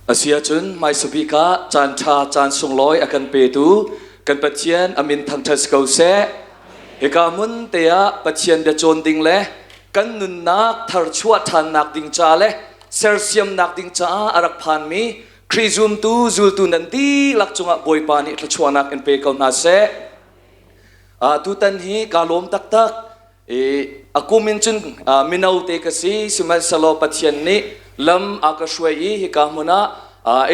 Asiahcun hmaisabik ah caan ṭha caan sunglawi a kan petu kan Pathian a min thangṭhat si ko seh. Hika hmun te ah Pathian bia cawn ding le kan nunnak tharchuah ṭhannak ding ca le sersiamnak ding caah a rak phanmi Khrih zumtu zultu nan dihlak cungah Bawipa nih thluachuahnak in pe ko hna seh. Tutan hi kaa lawm taktak. I a kum in cun mino te ka si, sihmanhsehlaw Pathian nih lam a ka hruai i hika hmun ah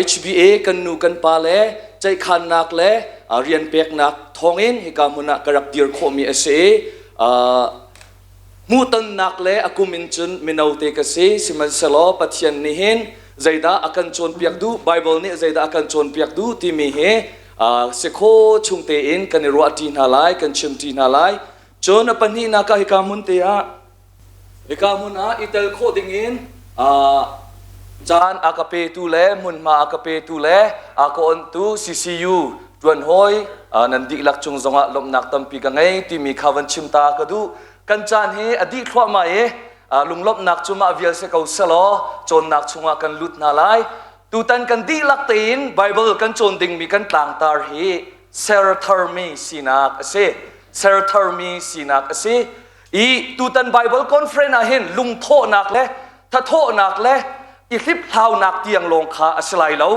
HBA kan nu kan pa le ceihkhannak le rian peknak thawngin hika hmun ah ka rak dir khawhmi a si i hmuhtonnak le a kum in cun mino te ka si, sihmanhsehlaw Pathian nih hin zeidah a kan cawnpiak duh, Bible nih zeidah a kan cawnpiak duh timi hi si kho chung tein kan i ruahṭi hna lai, kan chimṭi hna lai. Cun a pahnihnak ah hika hmun te ah hika hmun ah i tel khawh dingin caan a ka petu le hmunhma a ka petu le a ka onhtu CCU ṭuanhawi nan dihlak cung zongah lawmhnak tampi ka ngei timi kha van chim ta ka duh. Kan caan hi a dih thluahmah i lunglawmhnak cu mah vial si ko selaw cawnnak chungah kan lut hna lai. Tutan kan dihlak tein Bible kan cawn dingmi kan tlangtar hi ser tharmi sinak a si. Ser tharmi sinak a si. I tutan Bible conference ah hin lungthawhnak le thathawhnak le i hliphlaunak tiang lawng kha a si lai lo.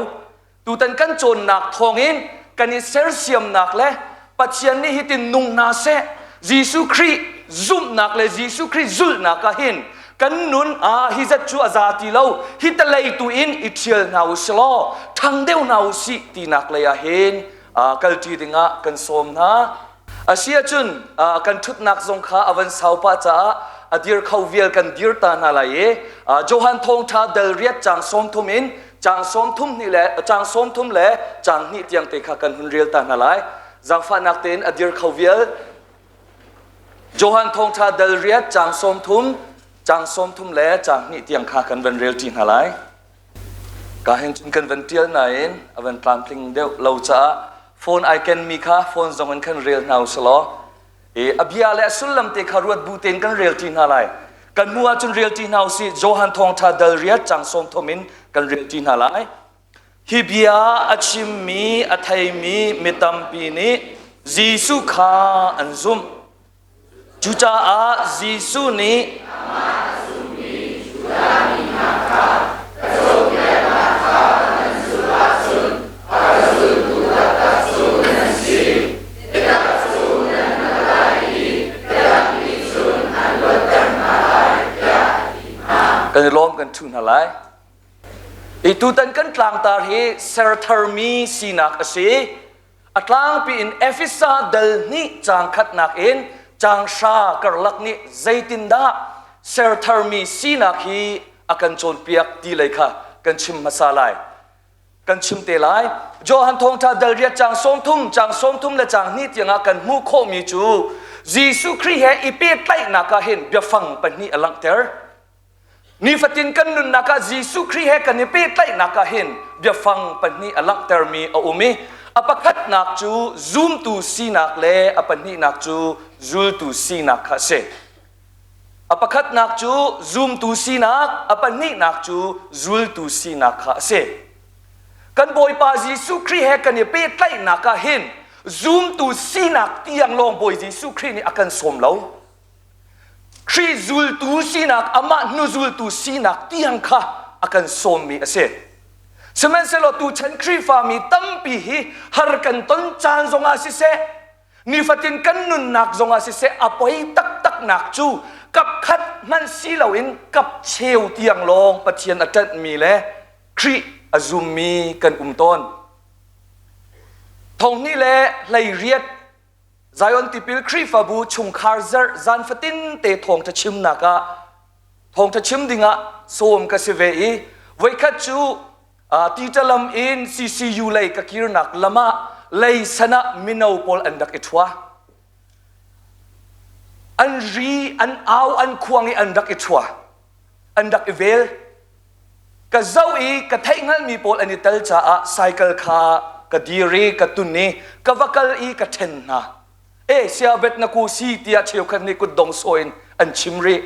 Tutan kan cawnnak thawngin kan i sersiamnak le Pathian nih hitin nung hna seh Jesuh Khrih zumhnak le Jesuh Khrih zulhnak ah hin kan nun ah hi zat cu a za ti lo hi talei tu in i ṭhial hna u silaw ṭhang deuh hna u sih tinak lei ah hin kalṭi dingah kan sawm hna. Asi ahcun kan ṭhutnak zong kha a van sau pah caah a dir kho vial kan dir ta hna lai i Johan Thawngṭha dal riat caang 30 in caang 30 hnih le caang 30 le caang hnih tiang te kha kan hun rel ta hna lai. Zaangfahnak tein a dir kho vial Johan Thawngṭha dal riat caang 30 caang 30 le caang hnih tiang kha kan van rel ṭi hna lai. Ka hin cun kan van ṭial nain a van tlamtling deuh lo caah phone ai kenmi kha phone zong in khan rel hna usih law i a bia le a sullam te kha ruat bu tein kan rel ṭi hna lai. Kan hnu ahcun rel ṭi hna usih Johan Thawngṭha dal riat caang 30 in kan rel ṭi hna lai. Hi bia a chimmi a theimi mi tampi nih Jesuh kha an zumh. Cucaah Jesuh nih Amah a zummi Judah mi hna kha ka cawnpiaknak kha nan zulh ahcun a ka zultu taktak cu nan si. Biatak cu nan hngalh lai i biatak nih cun an luatter hna lai, tiah a ti hna. Kan i lawm kan ṭhu hna lai. I tutan kan tlangtar hi sertharmi sinak a si. A tlangpi in Efesa dal hnih caang khatnak in caang hra karlak nih zeitindah sertharmi sinak hi a kan cawnpiak ti lei kha kan chim hmasa lai. Kan chim te lai. Johan Thawngṭha dal riat caang 30, caang 30 le caang hnih tiangah kan hmuh khawhmi cu Jesuh Khrih he i pehtlaihnak ah hin biafang pahnih a langhter. Nifatin kan nunnak ah Jesuh Khrih he kan i pehtlaihnak ah hin biafang pahnih a langhtermi a um i a pakhatnak cu zumtu sinak le a pahnihnak cu zultu sinak kha a si. A pakhatnak cu zumtu sinak, a pahnihnak cu zultu sinak kha a si. Kan Bawipa Jesuh Khrih he kan i pehtlaihnak ah hin zumtu sinak tiang lawng Bawi Jesuh Khrih nih a kan sawm lo. Khrih zultu sinak, amah hnuzultu sinak tiang kha a kan sawmmi a si. Sihmanhsehlaw tuchan Khrihfami tampi hi har kan ton caan zongah siseh, nifatin kan nunnak zongah siseh, a poi taktaknak cu kapkhat hmanh si loin kap cheu tiang lawng Pathian a ṭanhmi le Khrih a zummi kan um tawn. Thonghnih le 18 Zion Tipil Khrihfabu chungkhar zarh zan fatin te thawngṭha chimnak ah thawngṭha chim dingah sawm ka si ve i voikhat cu Titalam in CCU lei ka kirnak lam ah leisan ah mino pawl an rak i ṭhua. An ri, an au, an khuang i an rak i ṭhua. An rak i vel. Ka zoh i ka theihhngalhmi pawl an i tel caah cycle kha ka dir i ka tun i ka va kal i ka ṭhen hna. E siabet na ku si tiah cheukhat nih kutdong sawh in an chim rih.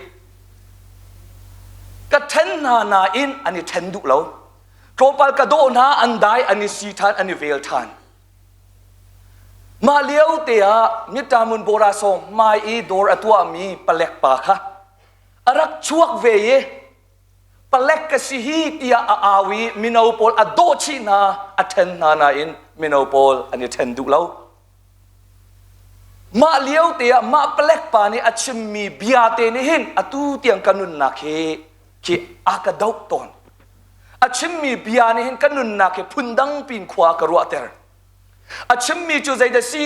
Ka ṭhen hna nain an i ṭhen duh lo. Tlawmpal ka dawh hna an dai an i si ṭhan an i vel ṭhan. Mah lio te ah Myittamun Bora sawng hmai i dawr a tuahmi palek pa kha a rak chuak ve i palek ka si hi tiah a au i mino pawl a dawh chih hna a ṭhen hna nain mino pawl an i ṭhen duh lo. Mah lio te ah mah palek pa nih a chimmi bia te nih hin atu tiang ka nunnak hi khi a ka doh tawn. A chimmi bia nih hin ka nunnak hi phundang pin khua ka ruahter. A chimmi cu zeidah si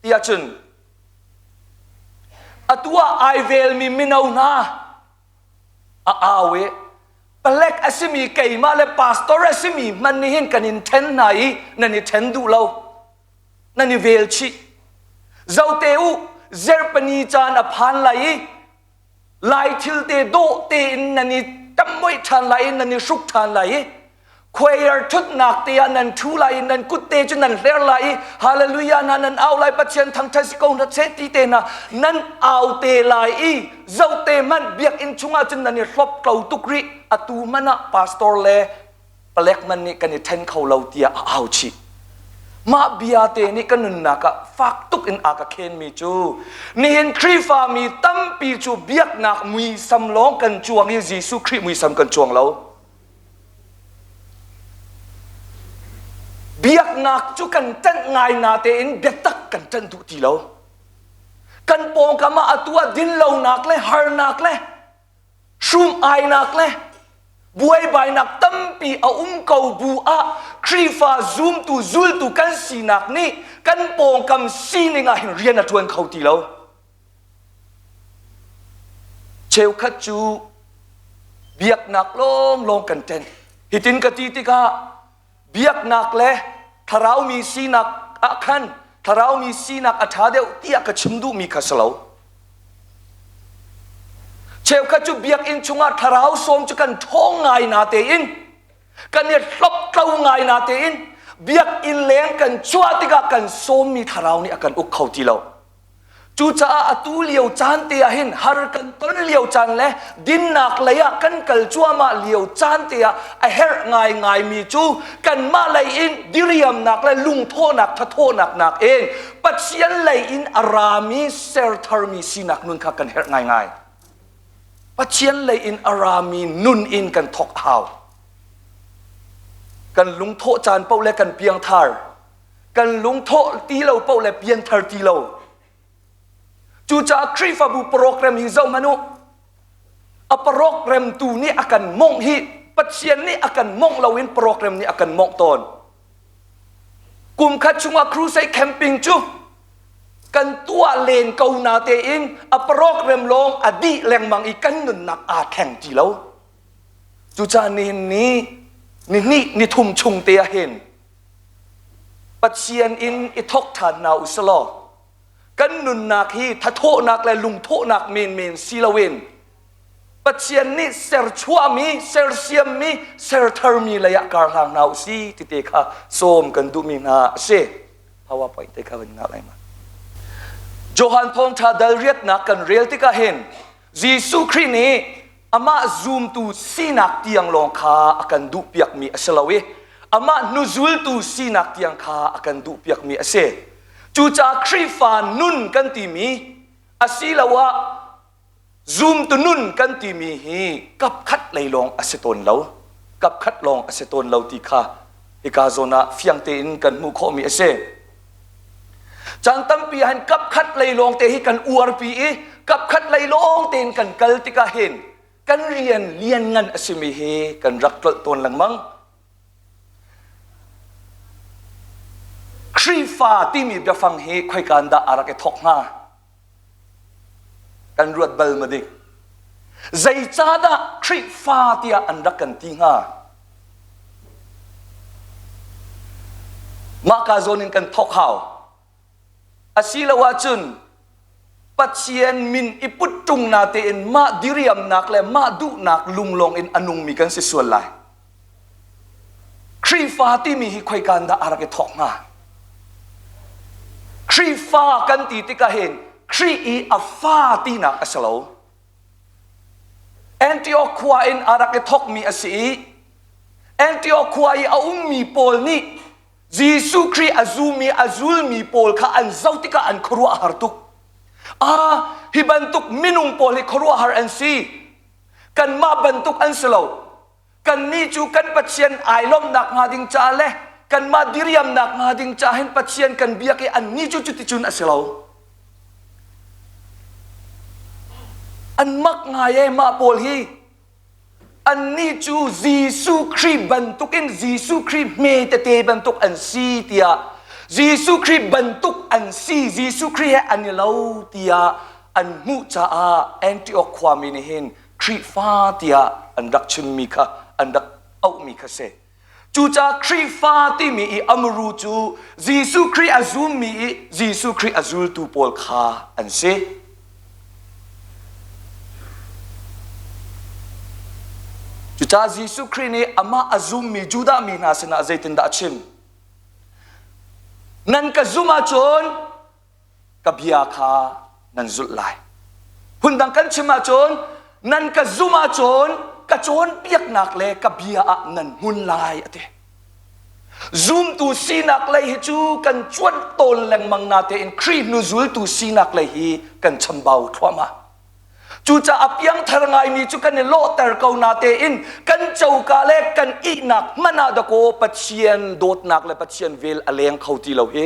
tiah cun atu ah ai velmi mino hna a au i palek a simi keimah le pastor a simi hmanh nih hin kan in ṭhen hna i nan i ṭhen duh lo nan i vel chih zote u zerpani caan a phan lai i lai thil te dawh tein nan i tammoih ṭhan lai i nan i hruk ṭhan lai i choir ṭhutnak te ah nan ṭhu lai i nan kut te cu nan hler lai i hallelujah na nan au lai Pathian thangṭhat si ko hna seh ti te hna nan au te lai i zote hmanh biakinn chungah cun nan i hlop ko tuk rih atu hmanh ah pastor le palek man nih kan i ṭhen kho lo tiah a au chih. Mah bia te nih ka nunnak ah fak tuk in a ka khenmi cu nihin Khrihfa mi tampi cu biaknak muisam lawng kan cuang i Jesuh Khrih muisam kan cuang lo. Biaknak cu kan ṭanh ngai na tein biatak kan ṭanh duh ti lo. Kan pawngkam ah atu ah dinlonak le harnak le hrum-ainak le buaibainak tampi a um ko bu ah Khrihfa zumtu zultu kan sinak nih kan pawngkam sining ah hin rian a ṭuan kho ti lo. Cheukhat cu biaknak lawnglawng kan ṭen. Hitin ka ti tikah biaknak le thlaraumi sinak ah khan thlaraumi sinak a ṭha deuh tiah ka chim duhmi kha si lo. Cheukhat cu biakinn chungah thlarau sawm cu kan ṭhawng ngai na tein kan i hloptlo ngai na tein biakinn leng kan chuah tikah kan sawmmi thlarau nih a kan uk kho ti lo. Cucaah atu lio caan te ah hin har kan ton lio caan le dinnak lei ah kan kal cuahmah lio caan te ah a herh ngaingaimi cu kanmah lei in diriamnak le lungthawhnak thathawhnak nakin Pathian lei in a rami sertharmi sinak nun kha kan herh ngaingai. Pathian lei in a rami nun in kan thawk a hau. Kan lungthawh caan paoh le kan piangthar kan lungthawh ti lo paoh le pianthar ti lo. Cucaah Khrihfabu program hi zoh hmanh u. A program tu nih a kan mongh hi Pathian nih a kan mongh loin program nih a kan mongh tawn. Kum khat chungah crusade camping cu kan tuah len ko na tein a program lawng a dih lengmang i kan nunnak aa thleng ti lo. Cucaah nihin ni ni hnih ni thum chung te ah hin Pathian in i thawk ṭhan hna u selaw kan nunnak hi thathawhnak le lungthawhnak menmen si loin Pathian nih serchuahmi, sersiammi, sertharmi lei ah kar hlang hna u si ti te kha sawm kan duhmi hna a si. PowerPoint te kha van ngah lai ma. Johan thawngṭha dal riatnak kan rel tikah hin Jesuh Khrih nih amah zumtu sinak tiang lawng kha a kan duhpiakmi a si lo i amah hnuzultu sinak tiang kha a kan duhpiakmi a si. Cucaah Khrihfa nun kan timi asiloah zumtu nun kan timi hi kapkhat lei lawng a si tawn lo. Kapkhat lawng a si tawn lo ti kha hika zawn ah fiang tein kan hmuh khawhmi a si. Caan tampi ah hin kapkhat lei lawng te hi kan uarpi i kapkhat lei lawng tein kan kal tikah hin kan rian lianngan a simi hi kan rak tlolh tawn lengmang. Khrihfa timi biafang hi khoikaan dah a rak i thawk hnga? Kan ruat bal ma dik? Zeicahdah Khrihfa tiah an rak kan ti hnga? Mah ka zawn in kan thawk hau. Asiloah cun Pathian min i put ṭung na tein mah diriamnak le mah duhnak lunglawng in a nungmi kan si sual lai. Khrihfa timi hi khoikaan dah a rak i thawk hnga? Khrihfa kan ti tikah hin Khrih i a fa tinak a si lo. Antioch khua in a rak i thawkmi a si i. Antioch khua i a ummi pawl nih Jesuh Khrih a zumi a zulmi pawl kha an zoh tikah an khuaruah a har tuk. Ah, hi bantuk minung pawl hi khuaruahhar an si. Kanmah bantuk an si lo. Kannih cu kan Pathian ai lawmhnak hnga ding caah le kanmah diriamnak hnga ding caah hin Pathian kan biak i annih cu cuticun a si lo. An mak ngai e mah pawl hi. Annih cu Jesuh Khrih bantukin Jesuh Khrih hme tete bantuk an si tiah Jesuh Khrih bantuk an si Jesuh Khrih he an i lo tiah an hmuh caah Antioch khuami nih hin Khrihfa tiah an rak chimmi kha an rak auhmi kha si. Cucaah Khrihfa timi i amuru cu Jesuh Khrih a zummi i Jesuh Khrih a zultu pawl kha an si. Cucaah Jesuh Khrih nih amah a zummi Judah mi hna sinah zeitindah a chim? Nan ka zumh ahcun ka bia kha nan zulh lai. Phundang kan chim ahcun nan ka zumh ahcun ka cawnpiaknak le ka bia ah nan hmun lai a ti. Zumtu sinak lei hi cu kan cuanh tawn lengmang natein Khrih hnu zultu sinak lei hi kan chambau thluahmah. Cucaah piangthar ngaimi cu kan i lawhter ko natein kan coka le kan ihnak hmanh ah dakaw Pathian dawtnak le Pathian vel a leng kho ti lo hi.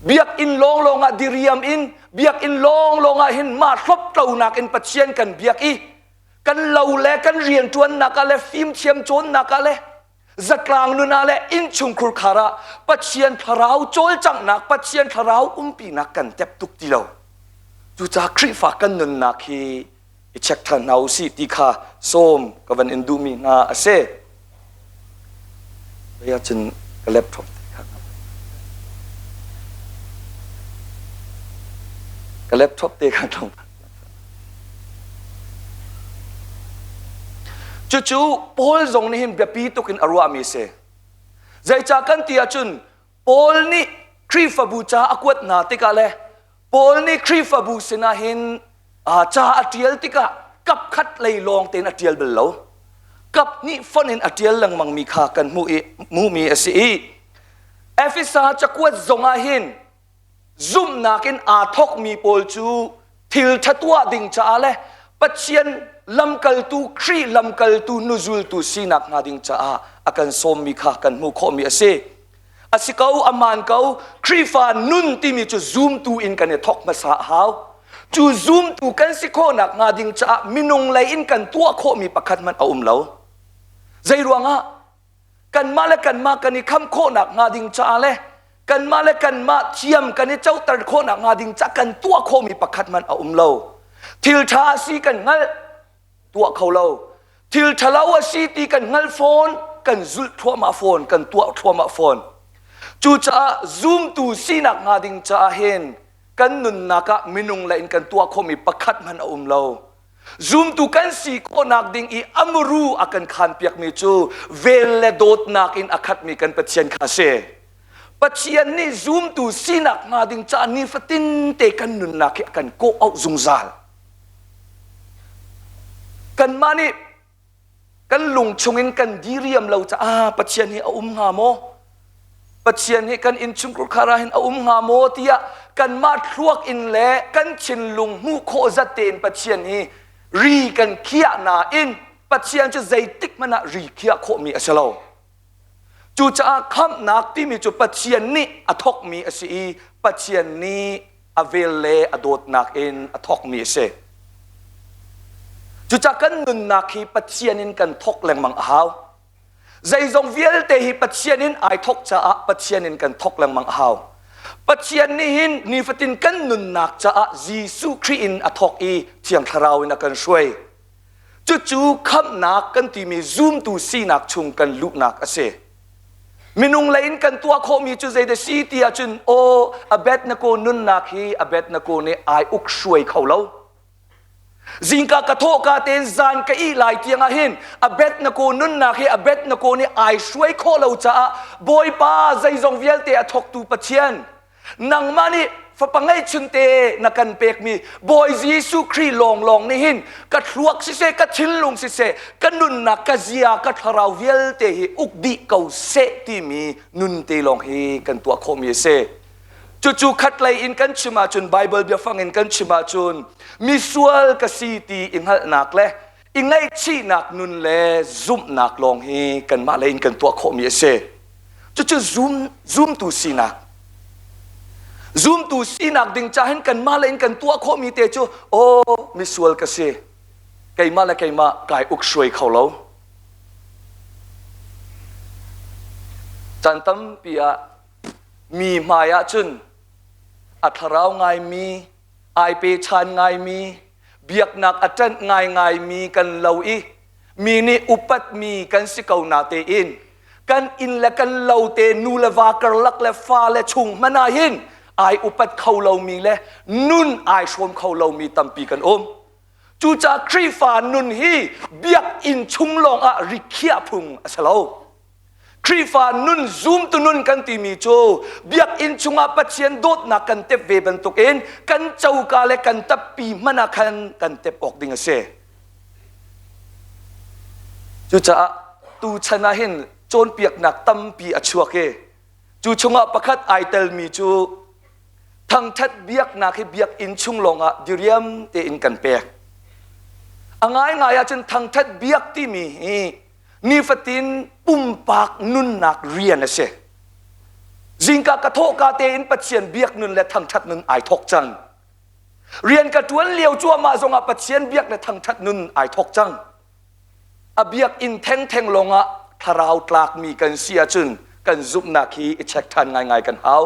Biakinn lawnglawng ah diriam in biakinn lawnglawng ah hin mah hloptlonak in Pathian kan biak i kan lo le kan rianṭuannak ah le fimthiam cawnnak ah le zatlang nun ah le innchungkhur khar ah Pathian thlarau cawlcanghnak Pathian thlarau umpinak kan tep tuk ti lo. Cucaah Khrihfa kan nunnak hi i check ṭhan hna usih ti kha sawm ka van in duhmi hna a si. Hoi ahcun ka laptop te kha ka laptop te kha tlawm Cucu Paul zong nih hin biapi tuk in a ruahmi a si. Zeicah kan ti ahcun Paul nih Khrihfabu ca a kuat hna tikah le Paul nih Khrihfabu sinah hin ca a ṭial tikah kapkhat lei lawng tein a ṭial bal lo. Kap hnih fonh in a ṭial lengmangmi kha kan hmuh i hmuhmi a si i Efesa cakuat zongah hin zumhnak in aa thawkmi pawl cu thil ṭha tuah ding caah le Pathian lamkaltu Khrih lamkaltu nuzultu sinak hnga ding caah a kan sawmmi kha kan hmuh khawhmi a si. A si ko, a maan ko, Khrihfa nun timi cu zumtu in kan i thawk hmasa a hau. Cu zumtu kan si khawhnak hnga ding caah minung lei in kan tuah khawhmi pakhat hmanh a um lo. Zei ruangah? Kanmah le kanmah kan i kham khawhnak hnga ding caah le kanmah le kanmah thiam kan i coter khawhnak hnga ding caah kan tuah khawhmi pakhat hmanh a um lo. Thil ṭha a si kan hngalh, tuah kho lo. Thil ṭhalo a si ti kan hngalh fawn, kan zulh thluahmah fawn, kan tuah thluahmah fawn. Cucaah zumtu sinak hnga ding caah hin kan nunnak ah minung le in kan tuah khawhmi pakhat hmanh a um lo. Zumtu kan si khawhnak ding i amuru a kan khanpiakmi cu vel le dawtnak in a khatmi kan Pathian kha a si. Pathian nih zumtu sinak hnga ding caah nifatin te kan nunnak hi a kan kawh auh zungzal. Kanmah nih kan lung chungin kan diriam lo caah Pathian hi a um hnga maw? Pathian hi kan innchungkhar khar ah hin a um hnga maw tiah kanmah thluak in le kan thinlung hmuh khawh zat tein Pathian hi ri kan khiah nain Pathian cu zeitik hmanh ah ri khiah khawhmi a si lo. Cucaah khamhnak timi cu Pathian nih a thawkmi a si i Pathian nih a vel le a dawtnak in a thawkmi a si. Cucaah kan nunnak hi Pathian in kan thawk lengmang a hau. Zeizong vialte hi Pathian in ai thawk caah Pathian in kan thawk lengmang a hau. Pathian nih hin nifatin kan nunnak caah Jesuh Khrih in a thawk i Thiang Thlarau in a kan hruai. Cucu khamhnak kan timi zumtu sinak chung kan luhnak a si. Minung lei in kan tuah khawhmi cu zeidah si ti ahcun aw Abednego nunnak hi Abednego nih ai uk hruai kho lo. Zingka ka thawhka tein zan ka ih lai tiang ah hin Abednego nunnak hi Abednego nih ai hruai khawh lo caah Bawipa zeizong vialte a thawktu Pathian nangmah nih Fapa ngeihchunte na kan pekmi Bawi Jesuh Khrih lawnglawng nih hin ka thluak siseh, ka thinlung siseh, ka nunnak, ka zia, ka thlarau vialte hi uk dih ko seh timi nun te lawng hi kan tuah khawhmi a si. Cucu khatlei in kan chim ahcun Baibal biafang in kan chim ahcun misual ka si ti i hngalhnak le i ngaihchihnak nun le zumhnak lawng hi kanmah lei in kan tuah khawhmi a si. Cucu zum, zumtu sinak. Zumtu sinak ding ca hin kanmah lei in kan tuah khawhmi te cu aw misual ka si. Keimah le keimah kai uk hruai kho lo. Caan tampi ah mi hmai ah cun a thlarau ngaimi ai pechan ngaimi biaknak a ṭanh ngaingaimi kan lo i mi nih upatmi kan si ko na tein kan inn le kan lo te nu le va karlak le fa le chung hmanh ah hin ai upat kho lomi le nun ai hrawm kho lomi tampi kan um. Cucaah Khrihfa nun hi biakinn chung lawngah rikhiah phung a si lo. Khrihfa nun zumtu nun kan timi cu biakinn chungah Pathian dawtnak kan tep ve bantukin kan coka le kan tappi hmanh ah khan kan tep awk ding a si. Cucaah tuchan ah hin cawnpiaknak tampi a chuak i cu chungah pakhat ai telmi cu thangṭhat biaknak hi biakinn chung lawngah diriam tein kan pek. A ngaingai ahcun thangṭhat biak timi hi nifatin pumpak nunnak rian a si. Zingka ka thawhka tein Pathian biak nun le thangṭhat nun ai thawk cang. Rian ka ṭuan lio cuahmah zongah Pathian biak le thangṭhat nun ai thawk cang. A biakinn thengtheng lawngah thlarau tlakmi kan si ahcun kan zumhnak hi i check ṭhan ngaingai kan hau.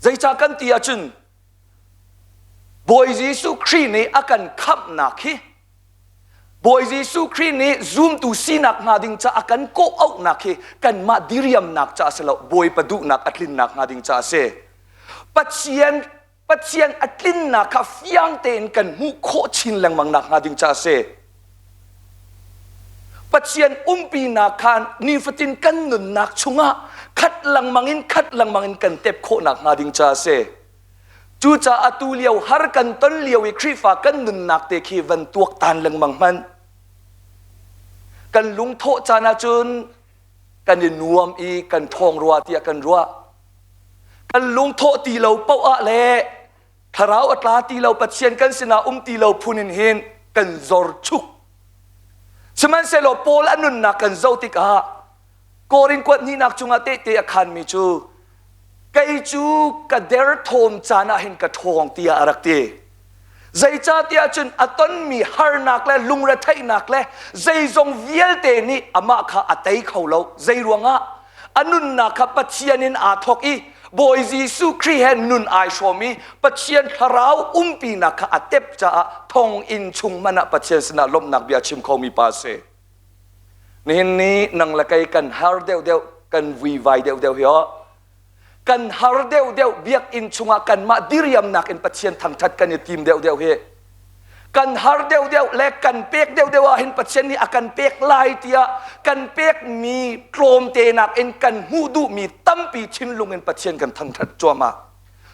Zeicah kan ti ahcun Bawi Jesuh Khrih nih a kan khamhnak hi Bawi Jesuh Khrih nih zumtu sinak hnga ding ca a kan kawh auhnak hi kanmah diriamnak ca a si lo Bawipa duhnak a tlinnak hnga ding ca a si. Pathian Pathian a tlinnak kha fiang tein kan hmuh khawh chin lengmang nak hnga ding ca a si. Pathian umpinak khan nifatin kan nunnak chungah khat lengmang in khat lengmang in kan tep khawhnak hnga ding ca a si. Cucaah atu lio har kan ton lio i Khrihfa kan nunnak te khi van tuaktan lengmang hmanh. Kan lungthawh caan ahcun kan i nuam i kan ṭhawng rua tiah kan ruah. Kan lungthawh ti lo paoh ah le thlarau a tla ti lo Pathian kan sinah um ti lo phun in hin kan zor chuk. Sihmanhsehlaw Paul a nunnak kan zoh tikah Korin kuat hnihnak cungah tehte a khanmi cu kei cu ka derthawm caan ah hin ka ṭhawng tiah a rak ti. Zeicahtiah cun a tonmi harnak le lungretheihnak le zeizong vialte nih amah kha a tei kho lo. Zei ruangah? A nunnak kha Pathian in aa thawk i Bawi Jesuh Khrih he nun ai hrawm i Pathian thlarau umpinak kha a tep caah thonginn chung hmanh ah Pathian sinah lawmhnak bia chim khomi pa a si. Nihin ni nang le kei kan har deuhdeuh, kan vuivai deuhdeuh hi aw. Kan har deuhdeuh biakinn chungah kanmah diriamnak in Pathian thangṭhat kan i tim deuhdeuh hi. Kan har deuhdeuh le kan pek deuhdeuh ah hin Pathian nih a kan pek lai tiah kan pekmi tlawmte nakin kan hmuh duhmi tampi thinlung in Pathian kan thangṭhat cuahmah.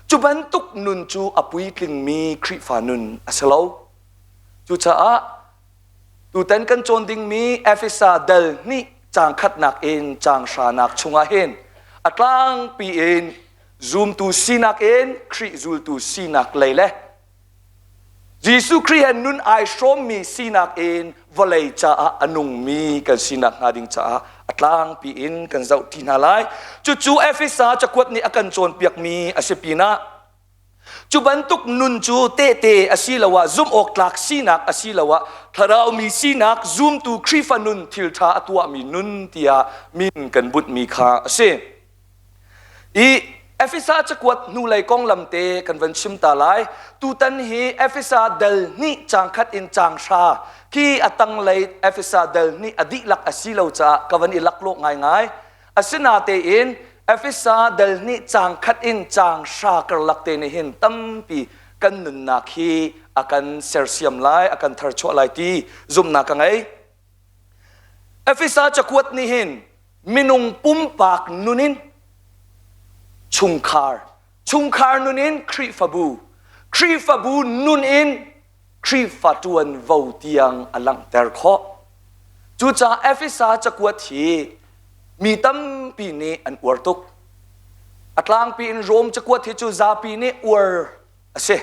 Cu bantuk nun cu a puitlingmi Khrihfa nun a si lo. Cucaah Tutan kan cawn dingmi Efesa dal hnih caang khatnak in caang hranak chungah hin a tlangpi in zumtu sinak in Khrih zultu sinak lei le Jesuh Khrih he nun ai hrawmmi sinak in vawlei caah a nungmi kan sinak hnga ding caah a tlangpi in kan zoh ṭi hna lai. Cucu Efesa cakuat nih a kan cawnpiakmi a si pinah Cu bantuk nun cu tehte asiloah zumhawktlak sinak asiloah thlaraumi sinak zumtu Khrihfa nun thilṭha a tuahmi nun tiah min kan bunhmi kha a si. I Efesa cakuat hnulei konglam te kan van chim ta lai. Tutan hi Efesa dal hnih caang khat in caang hra khi a tanglei Efesa dal hnih a dihlak a si lo caah ka van i laklawh ngaingai. Asinatein Efesa dal nih caang khat in caang hra karlak te nih hin tampi kan nunnak hi a kan sersiam lai, a kan tharchuah lai ti zumhnak ka ngei. Efesa cakuat nih hin minung pumpak nun in chungkhar, Chungkhar nun in Khrihfabu, Khrihfabu nun in Khrihfa ṭuanvo tiang a langhter khawh. Cucaah Efesa cakuat hi mi tampi nih an uar tuk. A tlangpi in Rom cakuat hi cu zapi nih uar a si.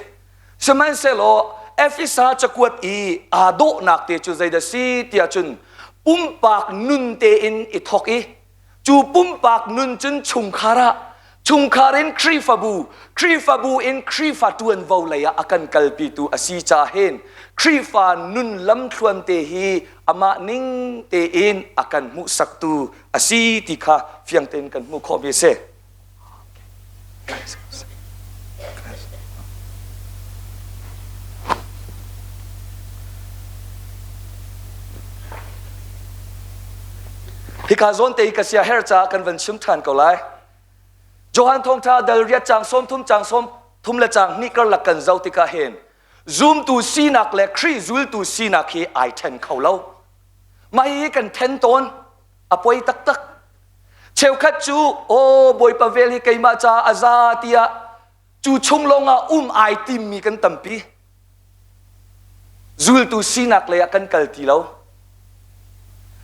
Sihmanhsehlaw Efesa cakuat i aa dawhnak te cu zeidah si tiah cun pumpak nun tein i thawk i cu pumpak nun cun chungkhar ah chungkhar in Khrihfabu Khrihfabu in Khrihfa ṭuanvo lei ah a kan kalpitu a si ca hin Khrihfa nun lamthluan te hi amah ning tein a kan hmuhsaktu a si ti kha fiang tein kan hmuh khawhmi a si. Hika zawn te i ka sia her caah kan van chim ṭhan ko lai. Johan thawngṭha dal riat caang 30 caang 30 le caang hnih karlak kan zoh tikah hin zumtu sinak le Khrih zultu sinak hi ai ṭhen kho lo. Mah hihi kan ṭhen tawn. A poi taktak. Cheukhat cu aw Bawipa vel hi keimah caah a za tiah cu chung lawngah um ai timmi kan tampi. Zultu sinak lei ah kan kal ti lo.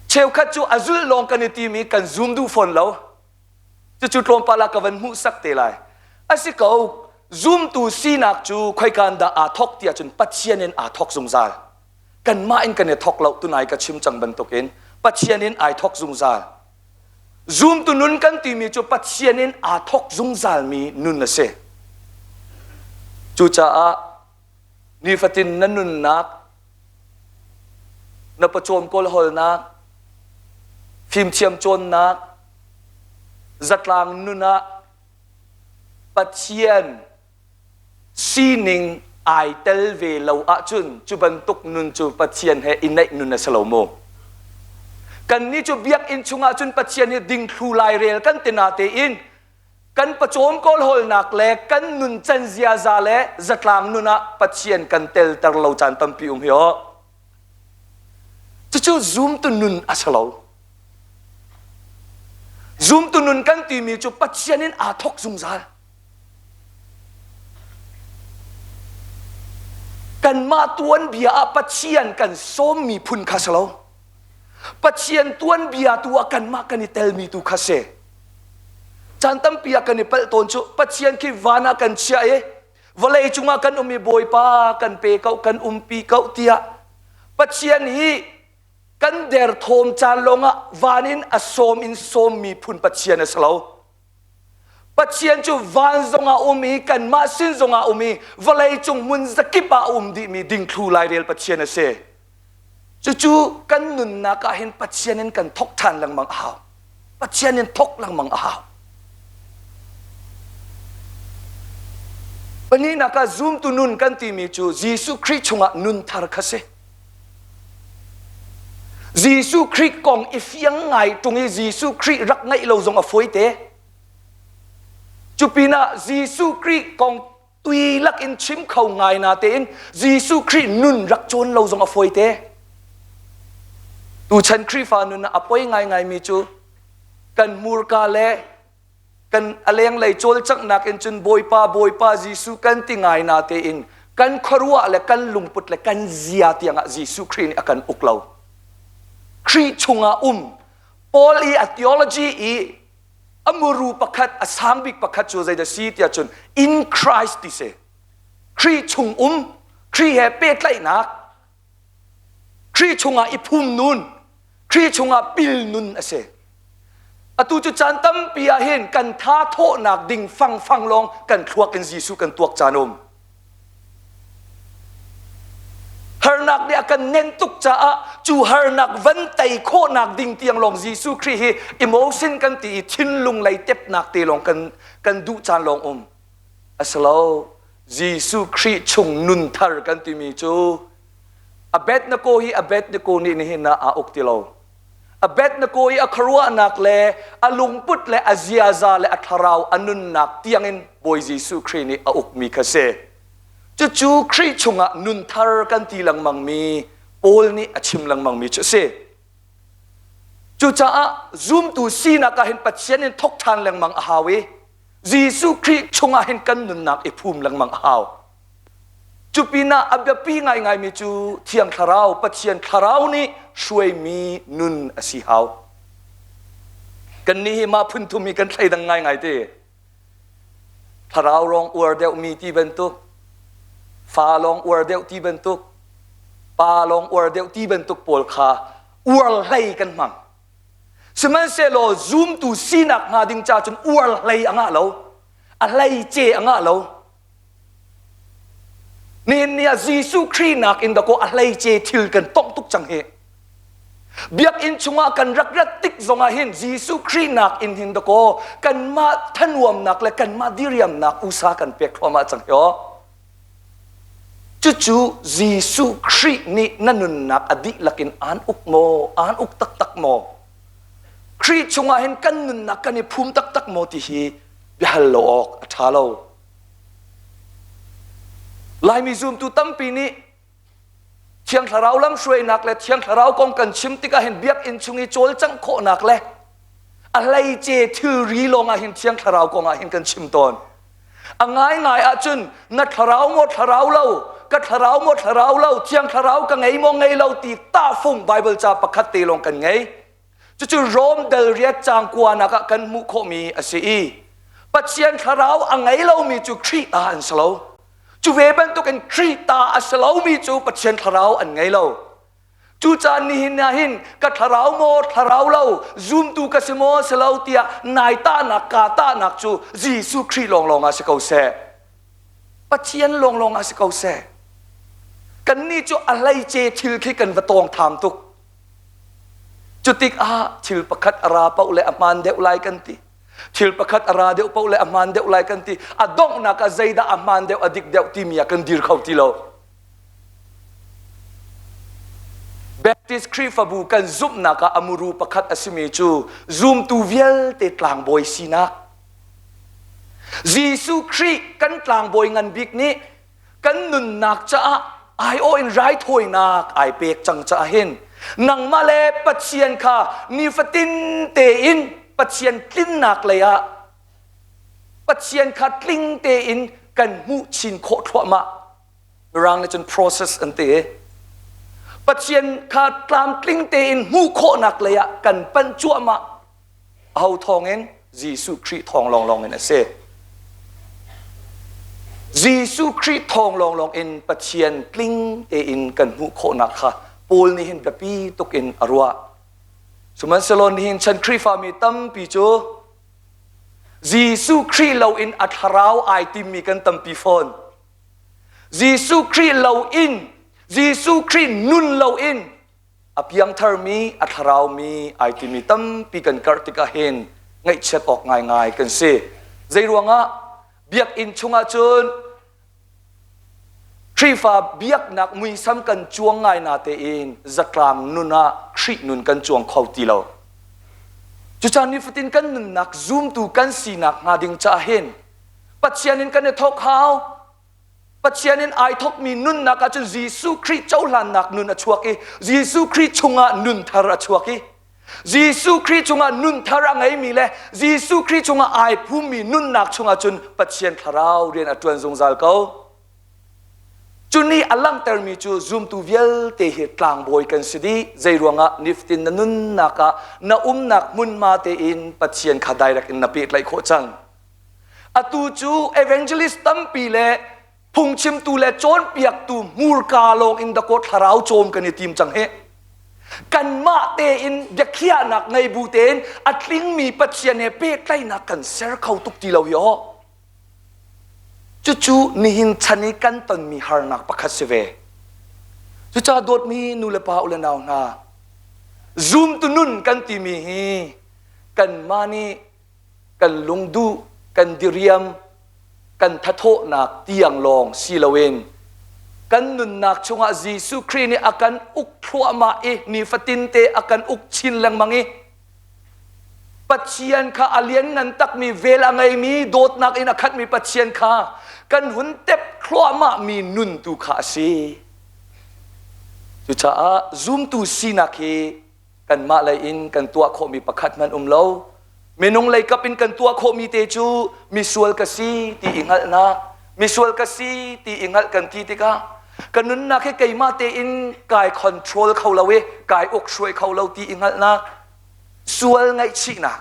Cheukhat cu a zulh lawng kan i tim i kan zum duh fawn lo. Cucu tlawmpal ah ka van hmuhsak te lai. A si ko, zumtu sinak cu khoikan dah aa thawk tiah cun Pathian in aa thawk zungzal. Kanmah in kan i thawk lo tunai ka chim cang bantukin Pathian in ai thawk zungzal. Zumtu nun kan timi cu Pathian in aa thawk zungzalmi nun a si. Cucaah nifatin na nunnak, na pawcawm kawlhawlnak, fimthiam cawnnak, zatlang nun ah Pathian sining ai tel ve lo ahcun cu bantuk nun cu Pathian he i naih nun a si lo maw? Kannih cu biakinn chungah cun Pathian hi dingthlu lairel kan ti natein kan pawcawm kawlhawlnak le kan nuncan ziaza le zatlang nun ah Pathian kan telter lo caan tampi um hi aw. Cucu zumtu nun a si lo. Zumtu nun kan timi cu Pathian in aa thawk zungzal. Kanmah tuanbia ah Pathian kan sawmmi phun kha si lo. Pathian tuanbia tu ah kanmah kan i telmi tu kha si. Caan tampi ah kan i palh tawn cu Pathian khi van ah kan chiah i vawlei cungah kan um i Bawipa kan pe ko kan umpi ko tiah Pathian hi kan derthawm caan lawngah van in a sawm in sawmmi phun Pathian a si lo. Pathian cu van zongah um i kanmah sin zongah um i vawlei cung hmun zakip ah a um dihmi dingthlu lairel Pathian a si. Cucu kan nunnak ah hin Pathian in kan thok ṭhan lengmang a hau. Pathian in thok lengmang a hau. Pahnihnak ah zumtu nun kan timi cu Jesuh Khrih chungah nun thar kha si. Jesuh Khrih kong i fiang ngai ṭung i Jesuh Khrih rak ngaih lo zong a fawi te. Cu pinah Jesuh Khrih kong tui lak in chim kho ngai na tein Jesuh Khrih nun rak cawn lo zong a fawi te. Tuchan Khrihfa nun ah a poi ngaingaimi cu kan hmurka le kan a lenglei cawlcanghnak in cun Bawipa Bawipa Jesuh kan ti ngai na tein kan khuaruah le kan lungput le kan zia tiangah Jesuh Khrih nih a kan uk lo. Khrih chungah um Paul i a theology i a muru pakhat a sang bik pakhat cu zeidah si tiah cun in Christ ti si. Khrih chung um Khrih he pehtlaihnak Khrih chungah i phum nun, Khrih chungah pil nun a si. Atu cu caan tampi ah hin kan tha thawhnak ding fangfang lawng kan thluak in Jesuh kan tuak caan um. Harnak nih a kan nenh tuk caah cu harnak van tei khawhnak ding tiang lawng Jesuh Khrih hi emotion kan ti i thinlung lei tepnak te lawng kan kan duh caan lawng um. Asilo Jesuh Khrih chung nun thar kan timi cu Abednego hi Abednego nih nihin ah aa uk ti lo. Abednego i a khuaruahnak le a lungput le a ziaza le a thlarau a nunnak tiangin Bawi Jesuh Khrih nih a ukmi kha si. Cucu Khrih chungah nun thar kan ti lengmangmi Paul nih a chim lengmangmi cu a si. Cucaah zumtu sinak ah hin Pathian in thawk ṭhan lengmang a hau i. Jesuh Khrih chungah hin kan nunnak i phum lengmang a hau. Cu pinah a biapi ngaingaimi cu Thiang Thlarau, Pathian Thlarau nih hruaimi nun a si hau. Kannih hi mah phun thum hi kan thleidang ngaingai te. Thlarau lawng uar deuhmi ti bantuk, fa lawng uar deuh ti bantuk, pa lawng uar deuh ti bantuk pawl kha uar hlei kan hmang. Sihmanhsehlaw zumtu sinak hnga ding ca cun uar hlei a ngah lo, a hleice a ngah lo. Nihin ni ah Jesuh Khrih nak in dakaw a hleice thil kan tongh tuk cang hi. Biakinn chungah kan rak rat tik zongah hin Jesuh Khrih nak in hin dakaw kanmah thanuamnak le kanmah diriamnak usa kan pek thluahmah cang hi aw. Cucu Jesuh Khrih nih na nunnak a dihlak in aan uk maw? Aan uk taktak maw? Khrih chungah hin kan nunnak kan i phum taktak maw ti hi biahal lo awk a ṭha lo. Laimi zumtu tampi nih Thiang Thlarau lamhruainak le Thiang Thlarau kong kan chim tikah hin biakinn chung i cawlcangh khawhnak le a hleice thilri lawngah hin Thiang Thlarau kong ah hin kan chim tawn. A ngaingai ahcun na thlarau maw thlarau lo, ka thlarau maw thlarau lo, Thiang Thlarau ka ngei maw ngei lo ti tahfung Bible ca pakhat te lawng kan ngei. Cucu Rom dal riat caang kuanak ah kan hmuh khawhmi a si i Pathian thlarau a ngei lomi cu Khrih ta an si lo. Cu ve bantukin Khrih ta a si lomi cu Pathian thlarau an ngei lo. Cucaah nihin ah hin ka thlarau maw thlarau lo zumtu ka si maw si lo tiah nai tahnak kaa tahnak cu Jesuh Khrih lawnglawng ah si ko seh. Pathian lawnglawng ah si ko seh. Kannih cu a hleice thil khi kan va tawng tham tuk. Cutikah thil pakhat a ra paoh le a hmaan deuh lai kan ti. Thil pakhat a ra deuh paoh le a hmaan deuh lai kan ti. A donghnak ah zeidah a hmaan deuh a dik deuh timi ah kan dir kho ti lo. Baptist Khrihfabu kan zumhnak ah a muru pakhat a simi cu zumtu vialte tlangbawi sinak. Jesuh Khrih kan tlangbawi ngan bik nih kan nunnak caah aiawh in raithawinak ai pek cang caah hin nangmah le Pathian kha nifatin tein Pathian tlinnak lei ah Pathian kha tling tein kan hmuh chin khawh thluahmah. Mirang nih cun process an ti. Pathian kha tlamtling tein hmuh khawhnak lei ah kan panh cuahmah. Aho thawngin? Jesuh Khrih thawng lawnglawng in a si. Jesuh Khrih thawng lawnglawng in Pathian tling tein kan hmuh khawhnak kha Paul nih hin biapi tuk in a ruah. Sihmanhsehlaw nihin chan Khrihfami tampi cu Jesuh Khrih loin a thlarau ai timmi kan tampi fawn. Jesuh Khrih loin, Jesuh Khrih nun loin a piangtharmi, a thlaraumi ai timi tampi kan karh tikah hin ngaihchiat awk ngaingai kan si. Zei ruangah biakinn chungah cun Khrihfa biaknak muisam kan cuang ngai na tein zatlang nun ah Khrih nun kan cuang kho ti lo. Cucaah nifatin kan nunnak zumtu kan sinak hnga ding caah hin Pathian in kan i thawk hau. Pathian in ai thawkmi nunnak ahcun Jesuh Khrih cohlannak nun a chuak i Jesuh Khrih chungah nun thar a chuak i Jesuh Khrih chungah nun thar a ngeimi le Jesuh Khrih chungah ai phummi nunnak chungah cun Pathian thlarau rian a ṭuan zungzal ko. Cu nih a langhtermi cu zumtu vialte hi tlangbawi kan si dih. Zei ruangah niftin na nunnak ah na umnak hmunhma tein Pathian kha direct in na pehtlaih khawh cang. Atu cu evangelist tampi le phungchimtu le cawnpiaktu hmurka lawng in dakaw thlarau cawm kan i tim cang hi. Kanmah tein biakhiahnak ngei bu tein a tlingmi Pathian he pehtlaihnak kan ser kho tuk ti lo hi aw. Cucu nihin chan i kan tonmi harnak pakhat si ve. Cucaah dawtmi nu le pa u le nau hna, zumtu nun kan timi hi kanmah nih kan lungduh, kan diriam, kan thathawhnak tiang lawng si loin kan nunnak chungah Jesuh Khrih nih a kan uk thluahmah i nifatin te a kan uk chin lengmang i Pathian kha a lianngan takmi vel a ngeimi dawtnak in a khatmi Pathian kha kan hun tep thluahmah mi nun tu kha a si. Cucaah zumtu sinak hi kanmah lei in kan tuah khawhmi pakhat hmanh um lo. Minung leikap in kan tuah khawhmi te cu misual ka si ti i hngalhnak, misual ka si ti i hngalh kan ti tikah ka nunnak hi keimah tein kai control kho lo i kai uk hruai kho lo ti i hngalhnak, sual ngaihchihnak.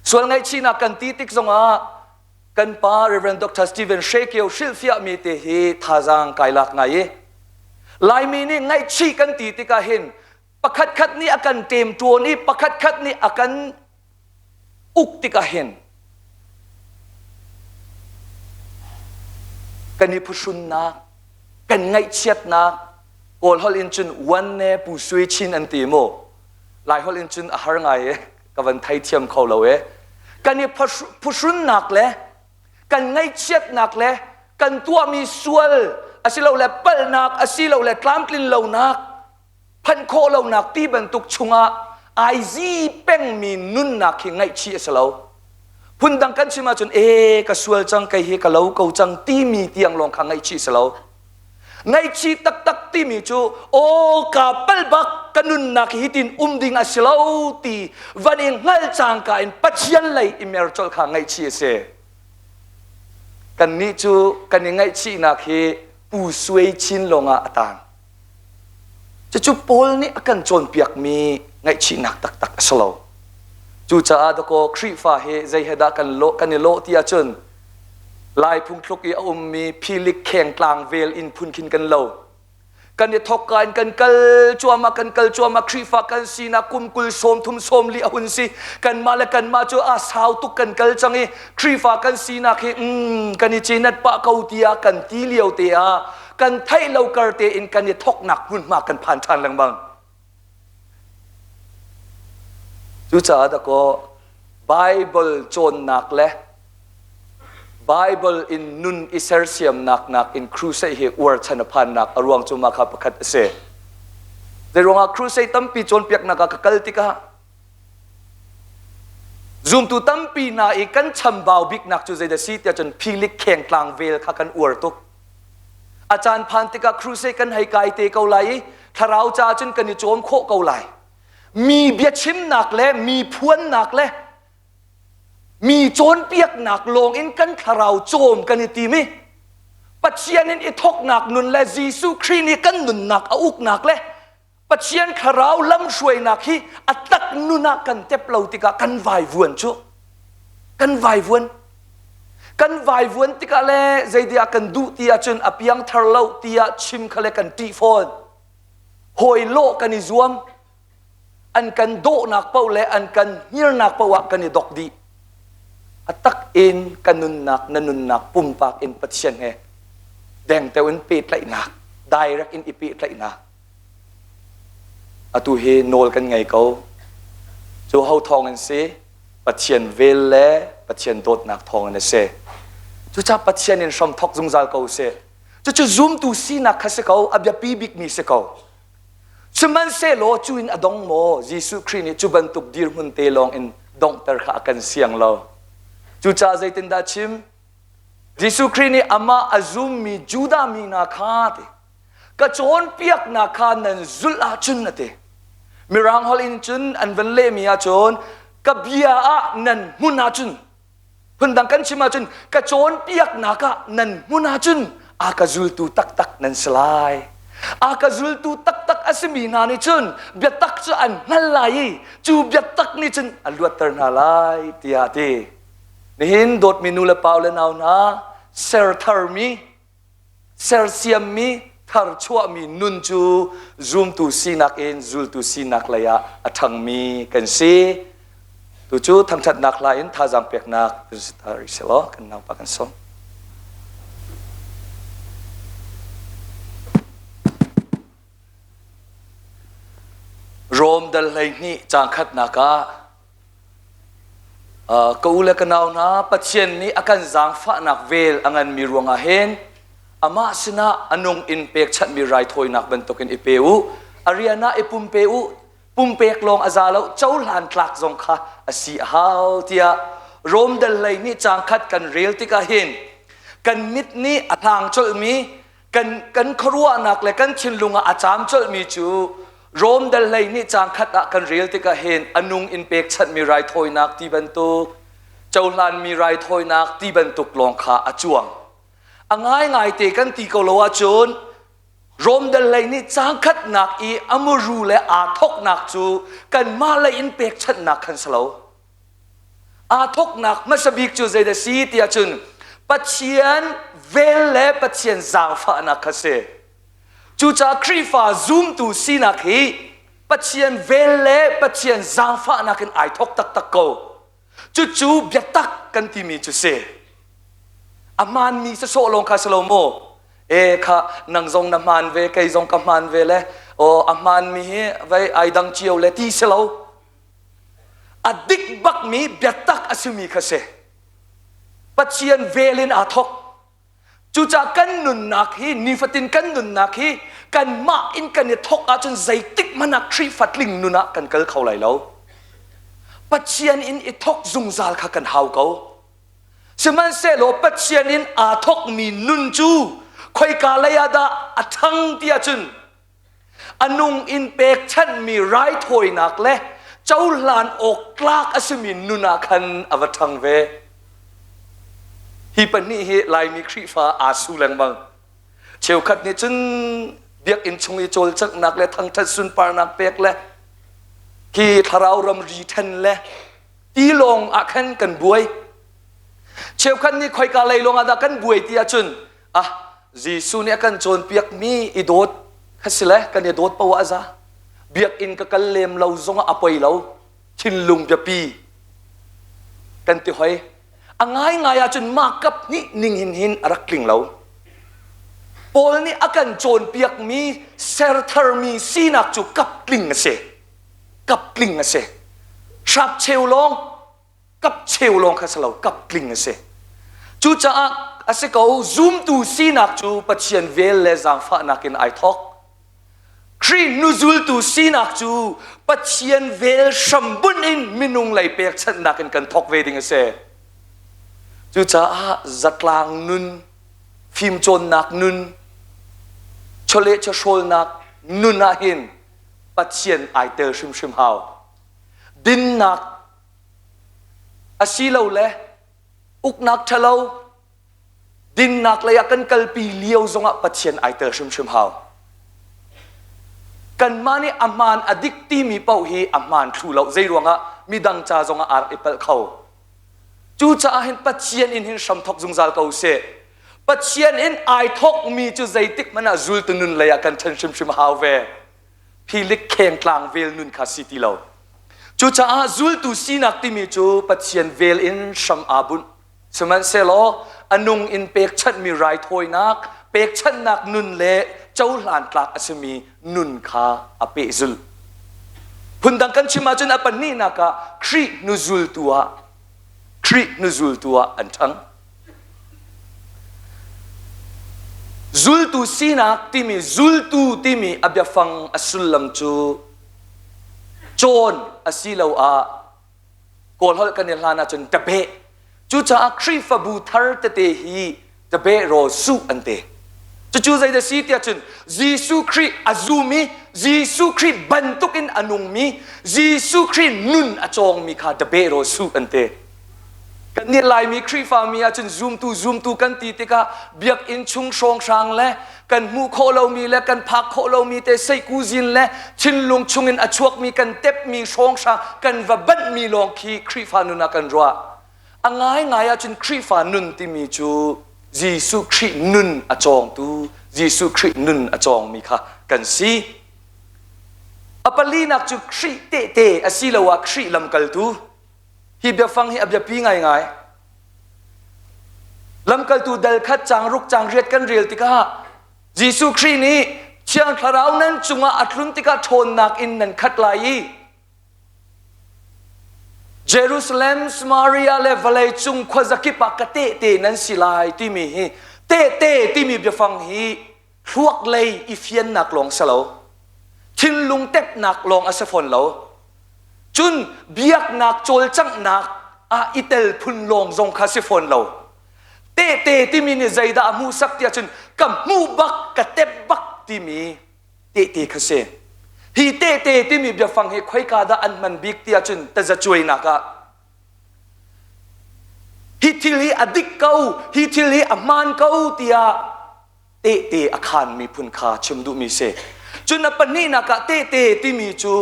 Sual ngaihchihnak kan ti tik zongah kan pa Reverend Dr. Stephen Hre Kio hrilhfiahmi te hi thazaang kai lak ngai i Laimi nih ngaihchih kan ti tikah hin pakhatkhat nih a kan ṭemṭuan i pakhatkhat nih a kan uk tikah hin kan i phuhrunnak kan ngaihchiatnak Kawl holh in cun wan ne pu sui chin an ti mu Lai holh in cun a har ngai e ka van thei thiam kho lo e kan i phuhrunnak le kan ngaihchiatnak le kan tuahmi sual asilole palhnak asilole tlamtlin lonak phanh khawh lonak ti bantuk chungah ai zi pengmi nunnak hi ngaihchih a si lo. Phundang kan chim ahcun e ka sual cang kei hi ka lo ko cang timi tiang lawng kha ngaihchih si lo. Ngaihchih taktak timi cu aw ka pal bak ka nunnak hi tin um ding a si lo ti van i hngal cangka in Pathian lei i mer colh kha ngaihchih a si. Kannih cu kan i ngaihchihnak hi pu suai chin lawngah a tang. Cucu Paul nih a kan cawnpiakmi ngaihchihnak taktak a si lo. Cucaah dakaw Khrihfa hi zei he dah kan lawh kan i lawh ti ahcun Lai phungthluk i a ummi philik khengtlang vel in phun khin kan lo. Kan i thawkka in kan kal cuahmah kan kal cuahmah Khrihfa kan sinak kum 20 sawm thum sawm li a hun si. Kanmah le kanmah cu a sau tuk kan kal cang i Khrihfa kan sinak hi kan i cinat pah ko tiah kan ti lio te ah kan theih lo kar tein kan i thoknak hmunhma kan phan ṭhan lengmang. Cucaah dakaw Bible cawnnak le Bible in nun i sersiamnak nakin crusade hi uar chan a phannak a ruang cu mah kha pakhat a si. Zeiruangah crusade tampi cawnpiaknak ah ka kal tikah zumtu tampi hna i kan chambau biknak cu zeidah si tiah cun philik khengtlang vel kha kan uar tuk. A caan phan tikah crusade kan hei kai te ko lai i thlarau ca cun kan i cawm khawh ko lai. Mi biachimnak le mi phuannak le mi cawnpiaknak lawng in kan thlarau cawm kan i tim i Pathian in i thawknak nun le Jesuh Khrih nih kan nunnak a uknak le Pathian thlarau lamhruainak hi a tak nun ah kan tep lo tikah kan vaivuan cu kan vaivuan kan vaivuan tikah le zeidiah kan duh ti ahcun a piangthar lo tiah chim kha le kan ṭih fawn hawi lawh kan i zuam an kan dawhnak paoh le an kan hngirnak paoh ah kan i dok dih a tak in ka nunnak na nunnak pumpak in Pathian he dengteo in pehtlaihnak direct in i pehtlaihnak Atu hi nawl kan ngei ko. Cu ho thawng in si? Pathian vel le Pathian dawtnak thawng in a si. Cucaah Pathian in hram thawk zungzal ko sih. Cucu zumtu sinak kha si ko, a biapi bikmi si ko. Sihmanhsehlaw cu in a dong maw? Jesuh Khrih nih cu bantuk dirhmun te lawng in donghter kha a kan siang lo. Cucaah zeitindah chim? Jesuh Khrih nih amah a zummi Judah mi hna kha ti ka cawnpiaknak kha nan zulh ahcun a ti. Mirang holh in cun an van lehmi ahcun ka bia ah nan hmun ahcun phundang kan chim ahcun ka cawnpiaknak ah nan hmun ahcun a ka zultu taktak nan si lai. A ka zultu taktak a simi hna nih cun biatak cu an hngal lai i cu biatak nih cun a luatter hna lai tiah a ti. Nihin dawtmi nu le pa le nau hna ser tharmi sersiammi tharchuahmi nun cu zumtu sinak in zultu sinak lei ah a ṭhangmi kan si. Tu cu thangṭhatnak hla in thazaang peknak kan si ta rih selaw kan naupa kan sawm. Rom dal 12 caang khatnak ah Ka u le ka nau hna, Pathian nih a kan zaangfahnak vel a nganmi ruangah hin amah sinah a nung in pekchanhmi raithawinak bantukin i pe u. A rian ah i pumpe u. Pumpek lawng a za lo, cohlan tlak zong kha a si a hau tiah Rom dal 12 caang khat kan rel tikah hin kan mit nih a hlang colhmi kan kan khuaruahnak le kan thinlung ah a caam colhmi cu. Rom dal 12 caang khat ah kan rel tikah hin a nung in pekchanhmi raithawinak ti bantuk, cohlanmi raithawinak ti bantuk lawng kha a cuang. A ngaingai te kan ti ko lo ahcun Rom dal 12 caang khatnak i a muru le aa thawknak cu kanmah lei in pekchanhnak khan si lo. Aa thawknak hmasa bik cu zeidah si ti ahcun Pathian vel le Pathian zaangfahnak kha si. Cucaah Khrihfa zumtu sinak hi Pathian vel le Pathian zaangfahnak in ai thawk taktak ko. Cucu biatak kan timi cu si. A hmaanmi sawsawh lawng kha si lo maw? E kha nang zong na hmaan ve, kei zong ka hmaan ve le aw a hmaanmi hi vei ai dang cio le ti si lo. A dik bakmi biatak a simi kha si. Pathian vel in aa thawk. Cucaah kan nunnak hi nifatin kan nunnak hi kanmah in kan i thawk ahcun zeitik hmanh ah Khrihfa tling nun ah kan kal kho lai lo. Pathian in i thawk zungzal kha kan hau ko. Sihmanhsehlaw Pathian in aa thawkmi nun cu khoika lei ah dah a ṭhang ti ahcun a nung in pekchanhmi raithawinak le cohlan awk tlak a simi nun ah khan a va ṭhang ve. Hi pahnih hi Laimi Khrihfa aa su lengmang. Cheukhat nih cun biakinn chung i cawlcanghnak le thangṭhat sunparnak pek le khi thlarau ramri ṭhen le ti lawng ah khan kan buai. Cheukhat nih khoika lei lawng ah dah kan buai ti ahcun ah Jesuh nih a kan cawnpiakmi i dawt kha si le kan i dawt poah a za. Biakinn ka kal lem lo zongah a poi lo. Thinlung biapi kan ti hoi. A ngaingai ahcun mah kap hnih ning hin hin a rak tling lo. Paul nih a kan cawnpiakmi sertharmi sinak cu kap tling a si. Kap tling a si. Hrap cheu lawng kap cheu lawng kha si lo kap tling a si cucaah a si ko zumtu sinak cu Pathian vel le zaangfahnak in ai thawk Khrih nuzultu sinak cu Pathian vel hrambunh in minung lei pekchanhnak in kan thawk ve ding a si cucaah zatlang nun fimcawnnak nun chawleh chawhrawlnak nun ah hin Pathian ai tel hrimhrim hau dinnak asilole uknak ṭhalo dinnak lei ah kan kalpi lio zongah Pathian ai tel hrimhrim hau. Kanmah nih a hmaan a dik timi paoh hi a hmaan thlu lo zei ruangah midang ca zongah aa rak i palh kho. Cucaah hin Pathian in hin hram thok zungzal ko sih. Pathian in ai thokmi cu zeitik hmanh ah zultu nun lei ah kan ṭhen hrimhrim hau ve. Philik khengtlang vel nun kha si ti lo. Cucaah zultu sinak timi cu Pathian vel in hram aa bunh. Sihmanhsehlaw a nung in pekchanhmi raithawinak, pekchanhnak nun le cohlan tlak a simi nun kha a pehzulh. Phundang kan chim ahcun a pahnihnak ah Khrih hnuzultu ah Khrih hnuzultu ah an ṭhang. Zultu sinak timi zultu timi a biafang a sullam cu cawn asiloah Kawlholh kan i hlan ahcun tabeh. Cucaah Khrihfabu thar tete hi tabeh rawl suh an ti. Cucu zeidah si tiah cun Jesuh Khrih a zum i Jesuh Khrih bantukin a nungmi Jesuh Khrih nun a cawngmi kha tabeh rawl suh an ti. Kannih Laimi Khrihfami ahcun zumtu zumtu kan ti tikah biakinn chung hrawnghrang le kan hmuh khawh lomi le kan phak khawh lomi te seikuzin le thinlung chungin a chuakmi kan tepmi hrawnghrang kan va banhmi lawng khi Khrihfa nun ah kan ruah. A ngaingai ahcun Khrihfa nun timi cu Jesuh Khrih nun a cawngtu Jesuh Khrih nun a cawngmi kha kan si. A palinak cu Khrih tehte asiloah Khrih lamkaltu Hi biafang hi a biapi ngaingai. Lamkaltu dal khat cang ruk cang riat kan rel tikah Jesuh Khrih nih Thiang Thlarau nan cungah a tlun tikah ṭhawnnak in nan khat lai i Jerusalem, Samaria le vawlei cung khuazakip ah ka tehte nan si lai timi hi tehte timi biafang hi thluak lei i fiannak lawng si lo thinlung tepnak lawng a si fawn lo cun biaknak cawlcanghnak ah i tel phun lawng zong kha si fawn lo tehte timi nih zeidah a hmuhsak tiah cun ka hmuh bak ka tep bak timi tehte kha si. Hi tehte timi biafang hi khoika dah an hman bik ti ahcun tazacuainak ah hi thil hi a dik ko, hi thil hi a hmaan ko tiah tehte a khaan miphun kha chim duhmi si. Cun a pahnihnak ah tehte timi cu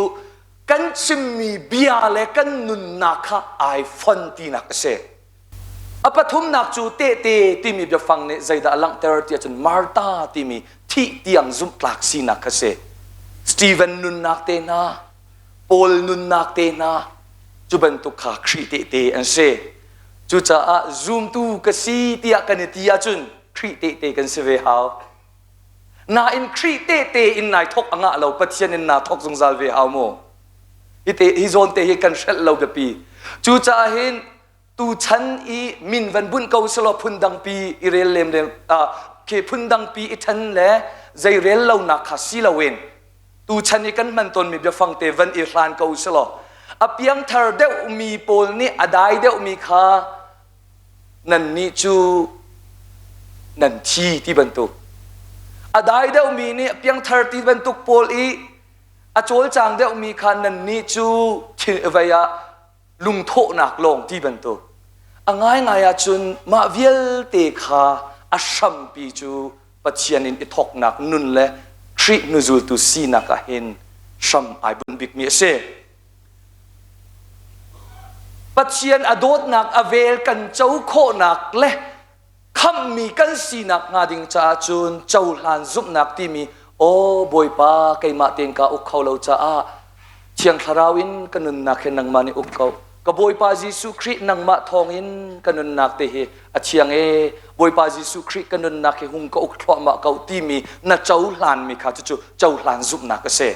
kan chimmi bia le kan nunnak kha ai fon tinak a si. A pathumnak cu tehte timi biafang nih zeidah a langhter ti ahcun Martha timi thih tiang zumhtlak sinak kha si. Stephen nunnak te hna, Paul nunnak te hna, cu bantuk kha Khrih tehte an si. Cucaah zumtu ka si tiah kan i ti ahcun Khrih tehte kan si ve hau. Nain Khrih tehte in nai thok a ngah lo Pathian in naa thok zungzal ve hau mu. Hi te hi zawn te hi kan hrelh lo biapi. Cucaah hin tuchan i min van bunh ko selaw phundangpi i rel lem lem khi phundangpi i ṭhen le zei rel lonak kha si loin tuchan i kan hman tawnmi biafang te van i hlan ko selaw a piangthar deuhmi pawl nih a dai deuhmi kha nannih cu nan thi ti bantuk a dai deuhmi nih piangthar ti bantuk pawl i a cawlcang deuhmi kha nannih cu vei ah lungthawhnak lawng ti bantuk a ngaingai ahcun mah vialte kha a hrampi cu Pathian in i thawknak nun le Khrih hnuzultu sinak ah hin hram ai bunh bikmi a si. Pathian a dawtnak a vel kan co khawhnak le khamhmi kan sinak hnga ding caah cun cohlan zumhnak timi aw Bawipa keimah tein ka uk kho lo caah Thiang Thlarau in ka nunnak hi nangmah nih uk ko. Ka Bawipa Jesuh Khrih nangmah thawngin ka nunnak te hi a thiang e. Bawipa Jesuh Khrih ka nunnak hi hung ka uk thluahmah ko timi na cohlanmi kha cucu cohlan zumhnak a si.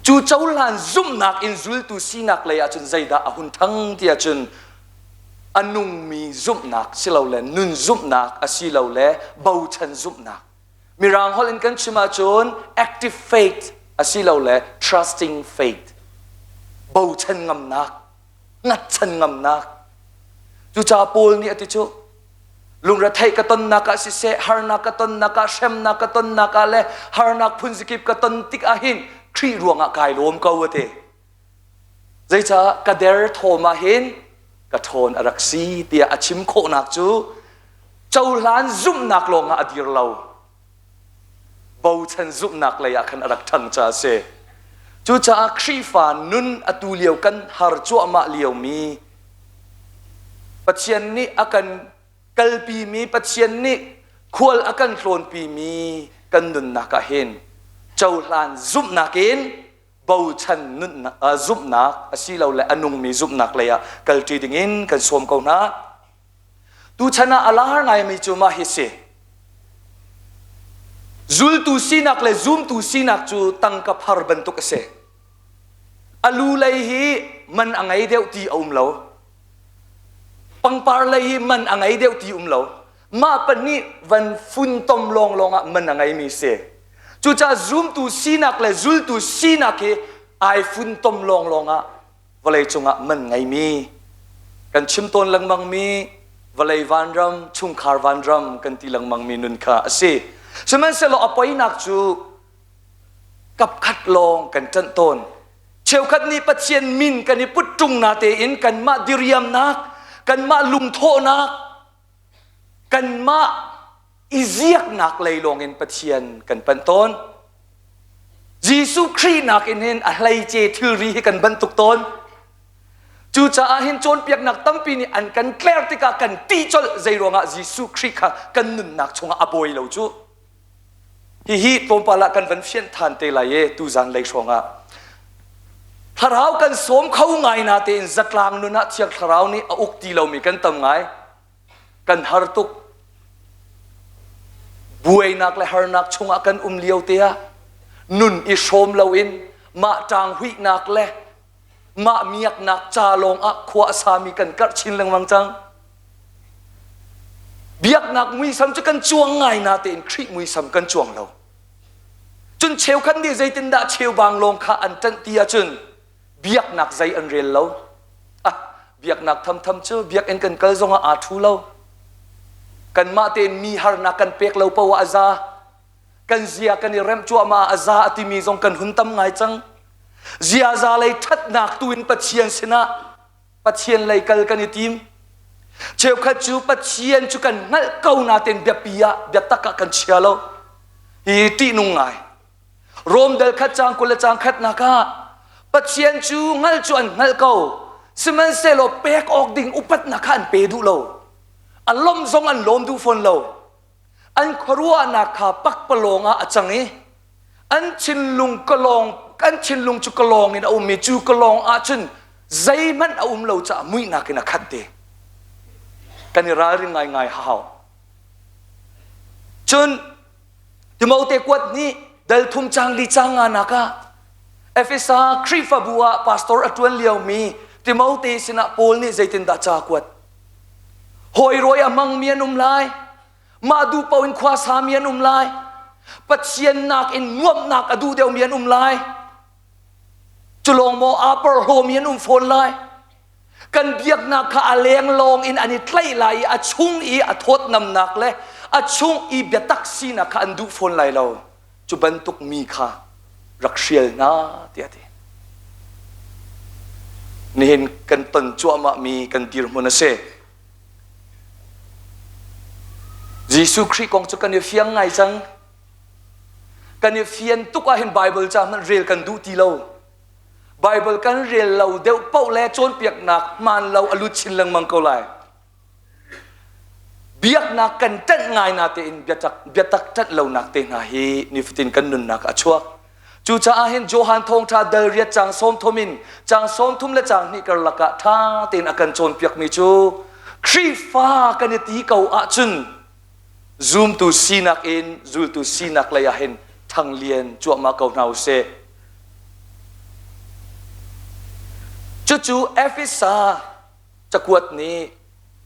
Cu cohlan zumhnak in zultu sinak lei ahcun zeidah a hun thang ti ahcun a nungmi zumhnak silole nun zumhnak asilole bochan zumhnak. Mirang holh in kan chim ahcun active faith asilole trusting faith. Bochan ngamnak, ngatchan ngamnak. Cucaah Paul nih a ti cu lungretheih ka tonnak ah siseh, harnak ka tonnak ah, hremnak ka tonnak ah le harnak phunzikip ka ton tik ah hin Khrih ruangah kai lawm ko a ti. Zeicah ka derthawm ah hin ka ṭhawn a rak si tiah a chim khawhnak cu cohlan zumhnak lawngah a dir lo. Bochan zumhnak lei ah khan a rak ṭhang caah a si. Cucaah Khrihfa nun atu lio kan har cuahmah liomi Pathian nih a kan kalpimi Pathian nih khual a kan tlawnpimi kan nunnak ah hin cohlan zumhnak in bochan nunnak zumhnak asilole a nungmi zumhnak lei ah kalṭi dingin kan sawm ko hna. Tuchan ah a lar ngaimi cu mah hi si. Zultu sinak le zumtu sinak cu tangka phar bantuk a si. A lu lei hi man a ngei deuh ti a um lo. Pangpar lei hi man a ngei deuh ti um lo. Mah pahnih van funtom lawnglawng ah man a ngeimi si. Cucaah zumtu sinak le zultu sinak hi ai funtom lawnglawng ah vawlei cungah man ngeimi kan chim tawn lengmangmi vawlei vanram, chungkhar vanram kan ti lengmangmi nun kha a si. Sihmanhsehlaw a poinak cu kapkhat lawng kan ṭanh tawn. Cheukhat nih Pathian min kan i put ṭung na tein kanmah diriamnak, kanmah lungthawhnak, kanmah i ziaknak lei lawngin Pathian kan panh tawn. Jesuh Khrih nakin hin a hleice thilri hi kan bantuk tawn. Cucaah hin cawnpiaknak tampi nih an kan tler tikah kan ti colh zei ruangah Jesuh Khrih kha kan nunnak chungah a bawi lo cu. Hihi tlawmpal ah kan van fianh than te lai e tuzan lei hrawng ah. Thlarau kan sawm kho ngai na tein zatlang nun ah Thiang Thlarau nih a uk ti lomi kan tam ngai. Kan har tuk. Buainak le harnak chungah kan um lio te ah nun i hrawm loin mah ṭang huihnak le mah miaknak ca lawng ah khua a sami kan karh chin lengmang cang. Biaknak muisam cu kan cuang ngai na tein Khrih muisam kan cuang lo. Cun cheukhat nih zeitindah cheubang lawng kha an ṭanh ti ahcun biaknak zei an rel lo. Ah, biaknak thamtham cu biakinn kan kal zongah aa ṭhu lo. Kanmah tein mi harnak kan pek lo paoh ah a za. Kan zia kan i remh cuahmah a za a timi zong kan hun tam ngai cang. Ziaza lei ṭhatnak tu in Pathian sinah Pathian lei kal kan i tim. Cheukhat cu Pathian cu kan hngalh ko natein biapi ah biatak ah kan chia lo. Hi ṭihnung ngai. Rom dal khat caang 20 le caang khatnak ah Pathian cu hngalh cu an hngalh ko. Sihmanhsehlaw pek awk ding upatnak kha an pe duh lo. A lawmh zong an lawm duh fawn lo. An khuaruahnak kha pakpalawng ah a cang i an thinlung kalawng an thinlung cu kalawng in a um i cu kalawng ahcun zeihmanh a um lo caah muihnak in a khat te. Kan i ralring ngaingai hau. Cun Timote kuat nih dal thum cang li cang nga nak ah Efesa Khrihfabu ah pastor a ṭuan liomi Timote sinah Paul nih zeitindah ca kuat? Hawi rawi a hmangmi an um lai. Mah duh paoh in khua sami an um lai. Pathian nakin nuamhnak a duh deuhmi an um lai. Cu lawng maw aa porhlawmi an um fawn lai. Kan biaknak kha a leng lawng in an i tlaih lai i a chung i a thawtnamnak le a chung i biatak sinak kha an duh fawn lai lo. Cu bantuk mi kha rak hrial hna tiah a ti. Nihin kan ton cuahmahmi kan dirhmun a si. Jesuh Khrih kong cu kan i fiang ngai cang. Kan i fian tuk ahhin Baibal ca hmanh rel kan duh ti lo. Baibal kan rel lo deuh paoh le cawnpiaknak hmaan lo a lut chin lengmang ko lai. Biaknak kan ṭanh ngai na tein biatak biatak ṭanh lonak te hna hi nifatin kan nunnak a chuak. Cucaah hin Johan thawngṭha dal riat caang 30 in caang 30 le caang hnih karlak ah ṭha tein a kan cawnpiakmi cu Khrihfa kan i ti ko ahcun zumtu sinak in zultu sinak lei ah hin ṭhanglian cuahmah ko hna usih. Cucu Efesa cakuat nih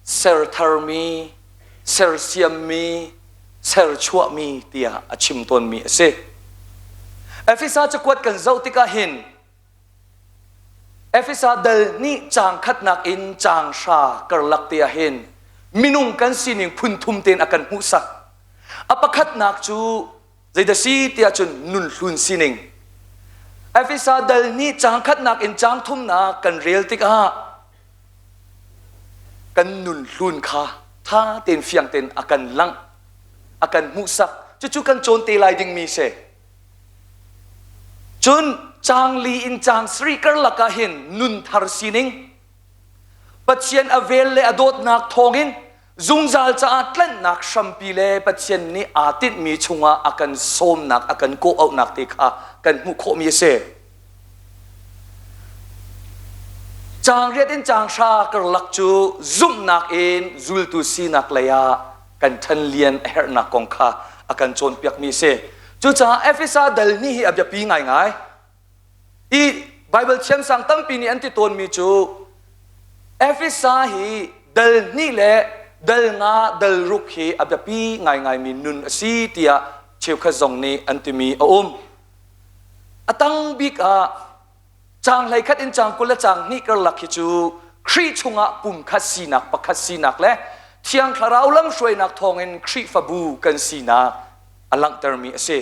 sertharmi, sersiammi, serchuahmi tiah a chim tawnmi a si. Efesa cakuat kan zoh tikah hin Efesa dal nih caang khatnak in caang hra karlak te ah hin minung kan sining phun thum tein a kan hmuhsak. A pakhatnak cu zeidah si tiah cun nun hlun sining. Efesa dal nih caang khatnak in caang thumnak kan rel tikah kan nun hlun kha ṭha tein fiang tein a kan langh, a kan hmuhsak. Cucu kan cawn te lai dingmi si. Cun caang li in caang sarih karlak ah hin nun thar sining, Pathian a vel le a dawtnak thawngin zungzal caah tlanhnak hrampi le Pathian nih aa tinhmi chungah a kan sawmnak, a kan kawh-auhnak te kha kan hmuh khawhmi a si. Caang riat in caang hra karlak cu zumhnak in zultu sinak lei ah kan ṭhanlian a herhnak kong kha a kan cawnpiakmi a si. Cucaah Efesa dal ni hi a biapi ngaingai. I Baibal thiamsang tampi nih an ti tawnmi cu Efesa hi dal hnih le dal nga dal ruk hi a biapi ngaingaimi nun a si tiah cheukhat zong nih an timi a um. A tang bik ah caang 11 in caang 20 le caang hnih karlak hi cu Khrih chungah pumkhat sinak pakhat sinak le Thiang Thlarau lamhruainak thawngin Khrihfabu kan sinak a langhtermi a si.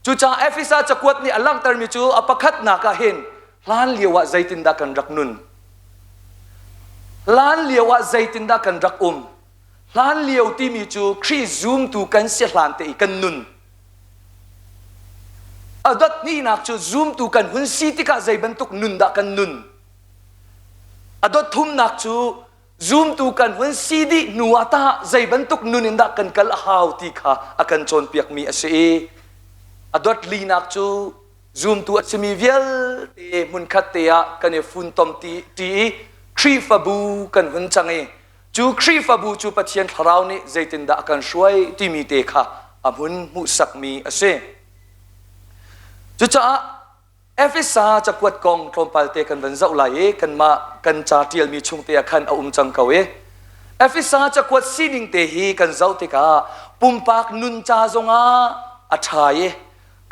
Cucaah Efesa cakuat nih a langhtermi cu a pakhatnak ah hin hlan lio ah zeitindah kan rak nun? Hlan lio ah zeitindah kan rak um? Hlan lio timi cu Khrih zumtu kan si hlan te i kan nun. A dot hnihnak cu zumtu kan hun si tikah zei bantuk nun dah kan nun? A dot thumnak cu zumtu kan hun si dih hnu ah tah zei bantuk nun in dah kan kal a hau ti kha a kan cawnpiakmi a si i a dot linak cu zumtu a simi vialte hmunkhat te ah kan i funtom ti i Khrihfabu kan hun cang i cu Khrihfabu cu Pathian Thlarau nih zeitindah a kan hruai timi te kha a hun hmuhsakmi a si. Cucaah Efesa cakuat kong tlawmpal te kan van zoh lai i kanmah kan ca ṭialmi chung te ah khan a um cang ko i Efesa cakuat sining te hi kan zoh tikah pumpak nun ca zongah a ṭha i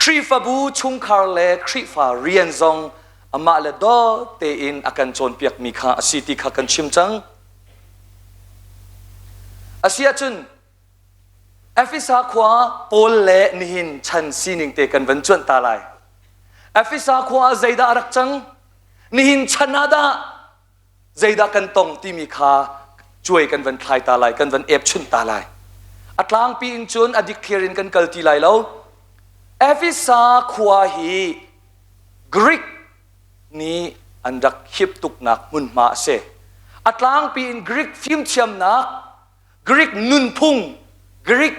Khrihfabu chungkhar le Khrihfa rian zong amah le dawt tein a kan cawnpiakmi kha a si ti kha kan chim cang. Asiahcun. Efesa khua Paul le nihin chan sining te kan van cuanh ta lai. Efesa khua ah zeidah a rak cang? Nihin chan ah dah zeidah kan tong timi kha cuai kan van thlai ta lai, kan van epchunh ta lai. A tlangpi in cun a dikthlir in kan kal ti lai lo. Efesa khua hi Greek nih an rak hip tuknak hmunhma a si. A tlangpi in Greek fimthiamnak, Greek nunphung, Greek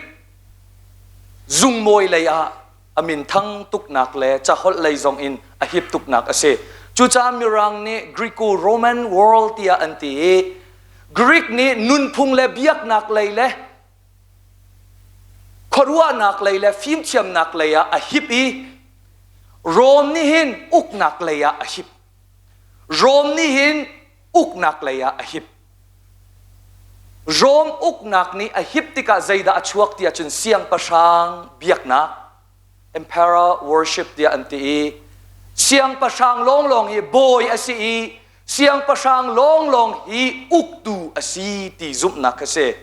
zungmawi lei ah a minthang tuknak le caholh lei zong in a hip tuknak a si. Cucaah Mirang nih Greco-Roman world tiah an ti i Greek nih nunphung le biaknak lei le khuaruahnak lei le fimthiamnak lei ah a hip i Rom nih hin uknak lei ah a hip. Rom nih hin uknak lei ah a hip. Rom uknak nih a hip tikah zeidah a chuak ti ahcun siangpahrang biaknak emperor worship tiah an ti i siangpahrang lawnglawng hi bawi a si i siangpahrang lawnglawng hi uktu a si ti zumhnak a si.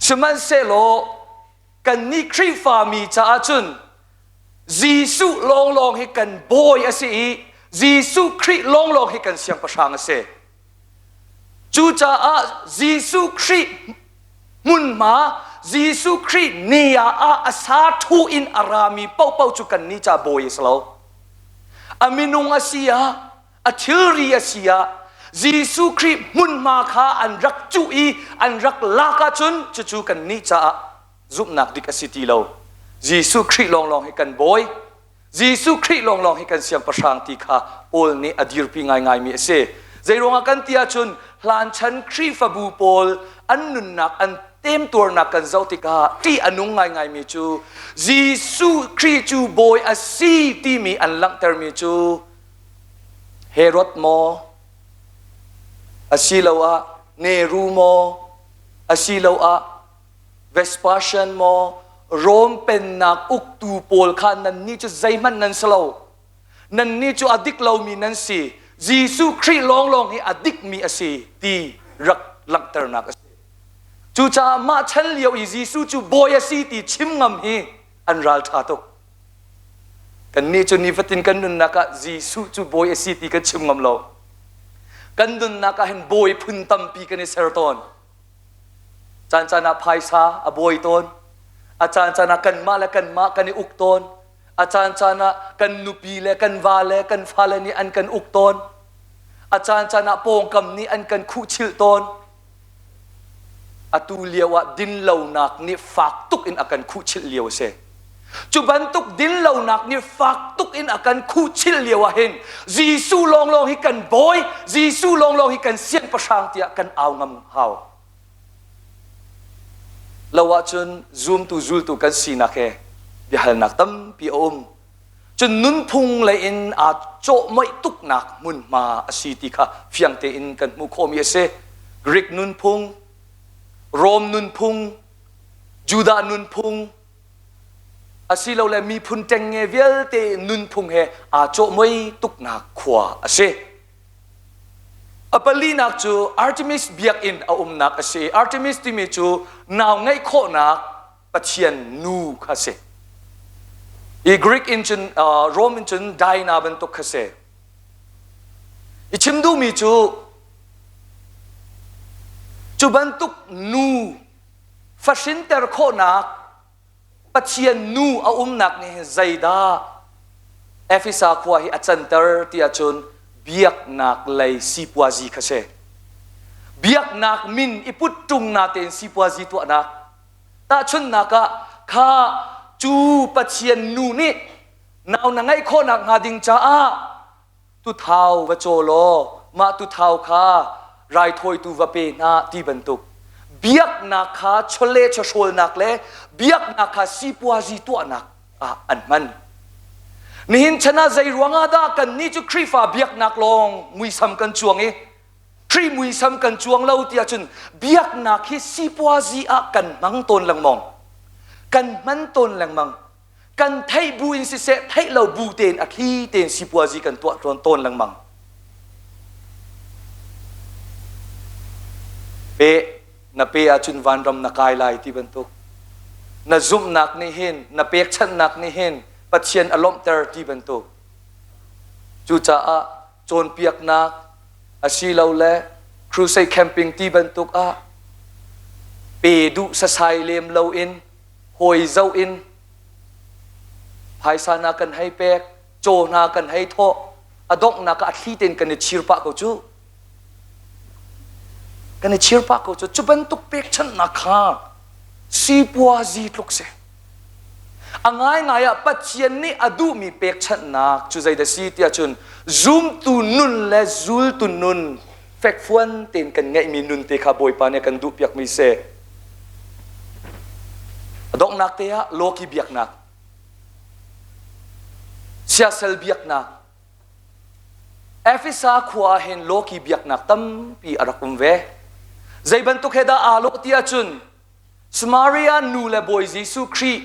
Sihmanhsehlaw kannih Khrihfami caah cun Jesuh lawnglawng hi kan bawi a si i Jesuh Khrih lawnglawng hi kan siangpahrang a si. Cucaah Jesuh Khrih hmunhma Jesuh Khrih ni ah a sa thu in a rami paohpaoh cu kannih ca bawi a si lo. A minung a si ah, a thilri a si ah, Jesuh Khrih hmunhma kha an rak cuh i an rak lak ahcun cucu kannih caah zumhnak dik a si ti lo. Jesuh Khrih lawnglawng hi kan bawi. Jesuh Khrih lawnglawng hi kan siangpahrang ti kha Paul nih a dirpi ngaingaimi a si. Zeiruangah kan ti ahcun hlanchan Khrihfabu pawl an nunnak an temtuarnak kan zoh tikah ṭih a nung ngaingaimi cu Jesuh Khrih cu bawi a si timi an langhtermi cu Herod maw asiloah Nero maw asiloah Vespasian maw Rom pennak uktu pawl kha nannih cu zeihmanh nan si lo. Nannih cu a dik lomi nan si. Jesuh Khrih lawnglawng hi a dikmi a si ti rak langhternak a si. Cucaah mah chan lio i Jesuh cu bawi a si ti chim ngam hi an ralṭha tuk. Kannih cu nifatin kan nunnak ah Jesuh cu bawi a si ti kan chim ngam lo. Kan nunnak ah hin bawi phun tampi kan i ser tawn. Caan caan ah phaisa a bawi tawn. A caan caan ah kanmah le kanmah kan i uk tawn. A caan caan ah kan nupi le kan va le kan fale nih an kan uk tawn. A caan caan ah pawngkam nih an kan khuhchilh tawn. Atu lio ah dinlonak nih fak tuk in a kan khuhchilh lio a si. Cu bantuk dinlonak nih fak tuk in a kan khuhchilh lio ah hin Jesuh lawnglawng hi kan bawi, Jesuh lawnglawng hi kan siangpahrang tiah kan au ngam hau. Lo ahcun zumtu zultu kan sinak he biahalnak tampi a um. Cun nunphung lei in aa cawhmoih tuknak hmunhma a si ti kha fiang tein kan hmuh khawhmi a si. Greek nunphung, Rom nunphung, Judah nunphung, asilole miphun ṭengnge vialte nunphung he aa cawhmoi tuknak khua a si. A palinak cu Artemis biakinn a umnak a si. Artemis timi cu nau ngeih khawhnak pathian nu kha a si. I Greek in cun Rome in cun Diana bantuk kha si. I chim duhmi cu cu bantuk nu fahrinter khawhnak Pathian nu a umnak nih hin zeidah Efesa khua hi a canter ti ahcun biaknak lei sipuazi kha si. Biaknak min i put ṭung na tein sipuazi tuahnak. Tahchunhnak ah kha cu Pathian nu nih nau na ngeih khawhnak hnga ding caah tuthau va caw law mah tuthau kha raithawitu va pe hna ti bantuk biaknak kha chawleh chawhrawlnak le biaknak kha sipuazi tuahnak ah an hman. Nihin chan ah zei ruangah dah kannih cu Khrihfa biaknak lawng muisam kan cuang i Khrih muisam kan cuang lo ti ahcun biaknak hi sipuazi ah kan hmang tawn lengmang. Kan hman tawn lengmang. Kan theih bu in siseh theih lo bu tein a thli tein sipuazi kan tuah tawn tawn lengmang. Pe na pe ahcun vanram na kai lai ti bantuk. Na zumhnak nih hin, na pekchanhnak nih hin Pathian a lawmhter ti bantuk. Cucaah cawnpiaknak asilole crusade camping ti bantuk ah pe duh sasai lem loin hawi zoh in phaisa hna kan hei pek, caw hna kan hei thawh, a donghnak ah a thli tein kan i chir pah ko cu. Kan i chir pah ko cu. Cu bantuk pekchanhnak kha sipuazi tluk si. A ngaingai ah Pathian nih a duhmi pekchanhnak cu zeidah si tiah cun zumtu nun le zultu nun fekfuan tein kan ngeihmi nun te kha Bawipa nih a kan duhpiakmi si. A donghnak te ah lawki biaknak, siasal biaknak, Efesa khua ah hin lawki biaknak tampi a rak um ve. Zei bantuk he dah aa lawh ti ahcun Samaria nu le Bawi Jesuh Khrih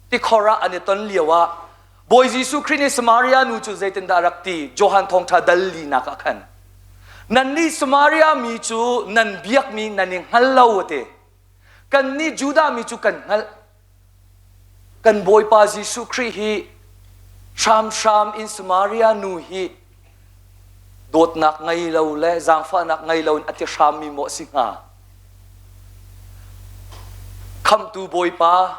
tikhor ah an i ton lio ah Bawi Jesuh Khrih nih Samaria nu cu zeitindah a rak ti? Johan Thawngṭha dal linak ah khan nannih Samaria mi cu nan biakmi nan i hngal lo a ti. Kannih Judah mi cu kan hngalh. Kan Bawipa Jesuh Khrih hi hramhram in Samaria nu hi dawtnak ngei lo le zaangfahnak ngei lo in a ti hrammi maw a si hnga? Khamhtu Bawipa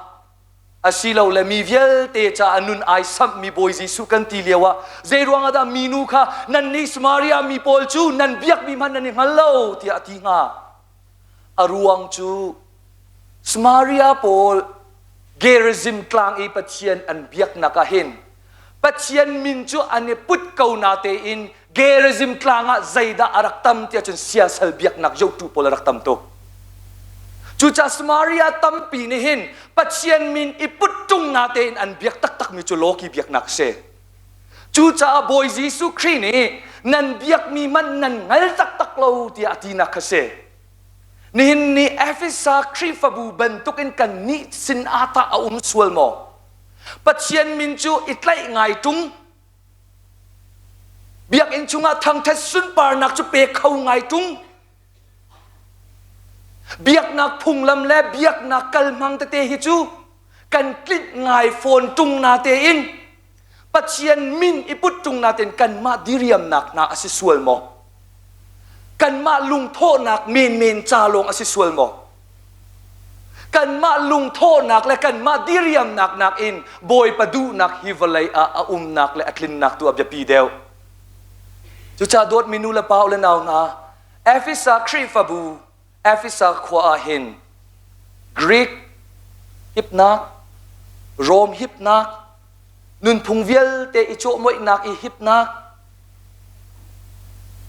asilole mi vialte caah nun ai samhmi Bawi Jesuh kan ti lio ah zei ruangah dah minu kha nannih Samaria mi pawl cu nan biakmi hmanh nan i hngal lo tiah a ti hnga? A ruang cu Samaria pawl Gerizim tlang i Pathian an biaknak ah hin Pathian min cu an i put ko natein Gerizim tlang ah zeidah a rak tam tiah cun siasal biaknak zohtu pawl a rak tam tuk. Cucaah Samaria tampi nih hin Pathian min i put ṭung natein an biak taktakmi cu lawki biaknak a si. Cucaah Bawi Jesuh Khrih nih nan biakmi hmanh nan hngal taktak lo tiah a tinak kha si. Nihin ni Efesa Khrihfabu bantukin kannih sin ah tah a um sual maw? Pathian min cu i tlaih ngai ṭung. Biakinn chungah thangṭhat sunparnak cu pe kho ngai ṭung. Biaknak phunglam le biaknak kalhmang tete hi cu kan tlinh ngai fawn ṭung natein Pathian min i put ṭung natein kanmah diriamnak hna a si sual maw? Kanmah lungthawhnak menmen ca lawng a si sual maw? Kanmah lungthawhnak le kanmah diriamnak nakin Bawipa duhnak hi vawlei ah a umnak le a tlinnak tu a biapi deuh. Cucaah dawtmi nu le pa le nau hna, Efesa Khrihfabu, Efesa khua ah hin Greek hipnak, Rom hipnak, nunphung vialte i cawhmoihnak i hipnak,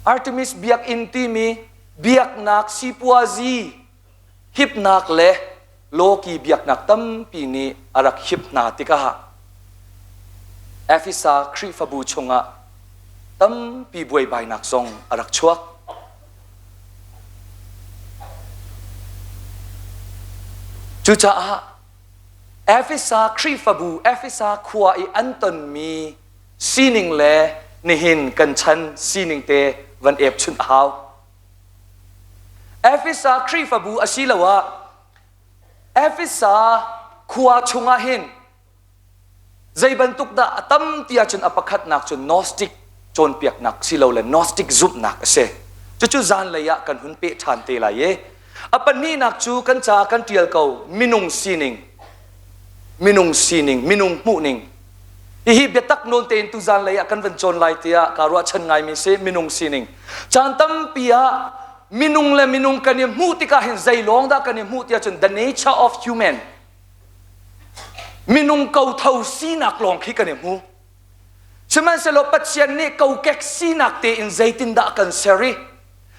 Artemis biakinn timi biaknak sipuazi hipnak le lawki biaknak tampi nih a rak hip hna tikah Efesa Khrihfabu chungah tampi buaibainak zong a rak chuak. Cucaah Efesa Khrihfabu, Efesa khua i an tonmi sining le nihin kan chan sining te van epchunh a hau. Efesa Khrihfabu asiloah Efesa khua chungah hin zei bantuk dah a tam ti ahcun a pakhatnak cu Gnostic cawnpiaknak silole Gnostic zumhnak a si. Cucu zanlei ah kan hun peh ṭhan te lai i a pahnihnak cu kan caah kan ṭial ko minung sining minung sining minung hmuhning Hihi biatak nawn tein tuzan lei ah kan van cawn lai tiah kaa ruahchan ngaimi si minung sining. Caan tampi ah minung le minung kan i hmuh tikah hin zei lawng dah kan i hmuh tiah cun the nature of human minung kotho sinak lawng khi kan i hmu. Sihmanhsehlaw Pathian nih kokek sinak tein zeitindah kan ser i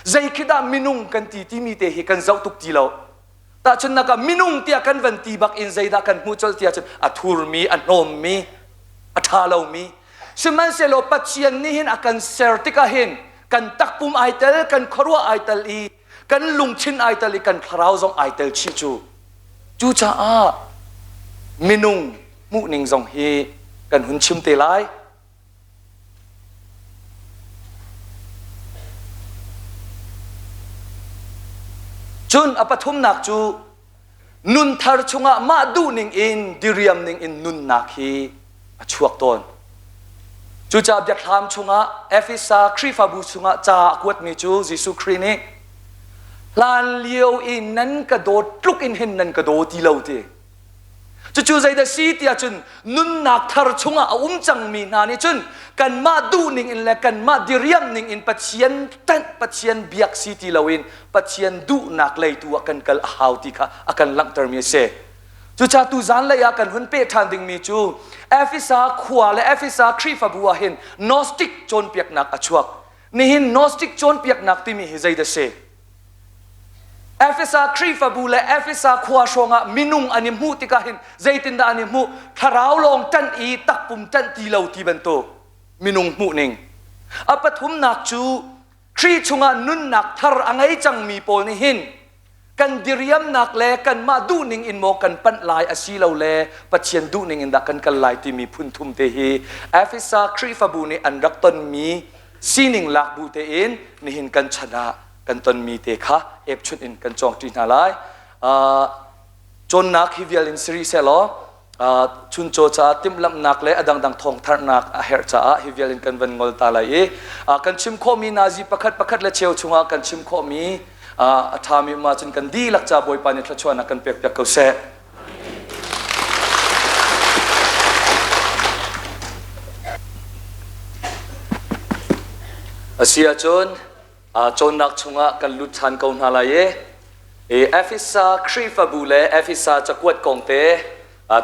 zei khi dah minung kan ti timi te hi kan zoh tuk ti lo. Tahchunhnak ah minung tiah kan van ti bak in zeidah kan hmuh colh tiah cun a thurmi, a hnawmmi, a ṭha lomi. Sihmanhsehlaw Pathian nih hin a kan ser tikah hin kan takpum ai tel, kan khuaruah ai tel i kan lungthin ai tel i kan thlarau zong ai tel chih cu. Cucaah minung hmuhning zong hi kan hun chim te lai. Cun a pathumnak cu. Nun thar chungah mah duhning in diriam ning in nunnak hi a chuak tawn. Cucaah biathlam chungah Efesa Khrihfabu chungah ca a kuatmi cu Jesuh Khrih nih hlan lio i nan ka dawt tluk in hin nan ka daw ti lo ti. Cucu zeidah si tiah cun nunnak thar chungah a um cangmi hna nih cun kanmah duhning in le kanmah diriam ning in Pathian ṭanh Pathian biak si ti loin Pathian duhnak lei tu ah kan kal a hau ti kha a kan langhtermi a si. Cucaah tu zanlei ah kan hun peh ṭhan dingmi cu Efesa khua le Efesa Khrihfabu ah hin Gnostic cawnpiaknak a chuak. Nihin Gnostic cawnpiaknak timi hi zeidah si? Efesa Khrihfabu le Efesa khua hrawngah minung an i hmuh tikah hin zeitindah an i hmuh? Thlarau lawng ṭanh i takpum ṭanh ti lo ti bantuk minung hmuh ning. A pathumnak cu Khrih chungah nunnak thar a ngei cangmi pawl nih hin kan diriamnak le kanmah duhning in maw kan panh lai asilole Pathian duhning in dah kan kal lai timi phun thum te hi Efesa Khrihfabu nih an rak tonmi sining lak bu tein nihin kan chan ah kan tonmi te kha epchun in kan cawng ṭi hna lai. Cawnnak hi vial in siri sehlaw chuncaw caah timhlamhnak le a dangdang thawngtharnak a herh caah hi vial in kan van ngol ta lai i kan chim khawhmi nazi pakhat pakhat le cheu chungah kan chim khawhmi a ṭhami um ahcun kan dihlak ca Bawipa nih thluachuahnak kan pekpiak ko seh. A si ahcun cawnnak chungah kan lut ṭhan ko hna lai i Efesa Khrihfabu le Efesa cakuat kong te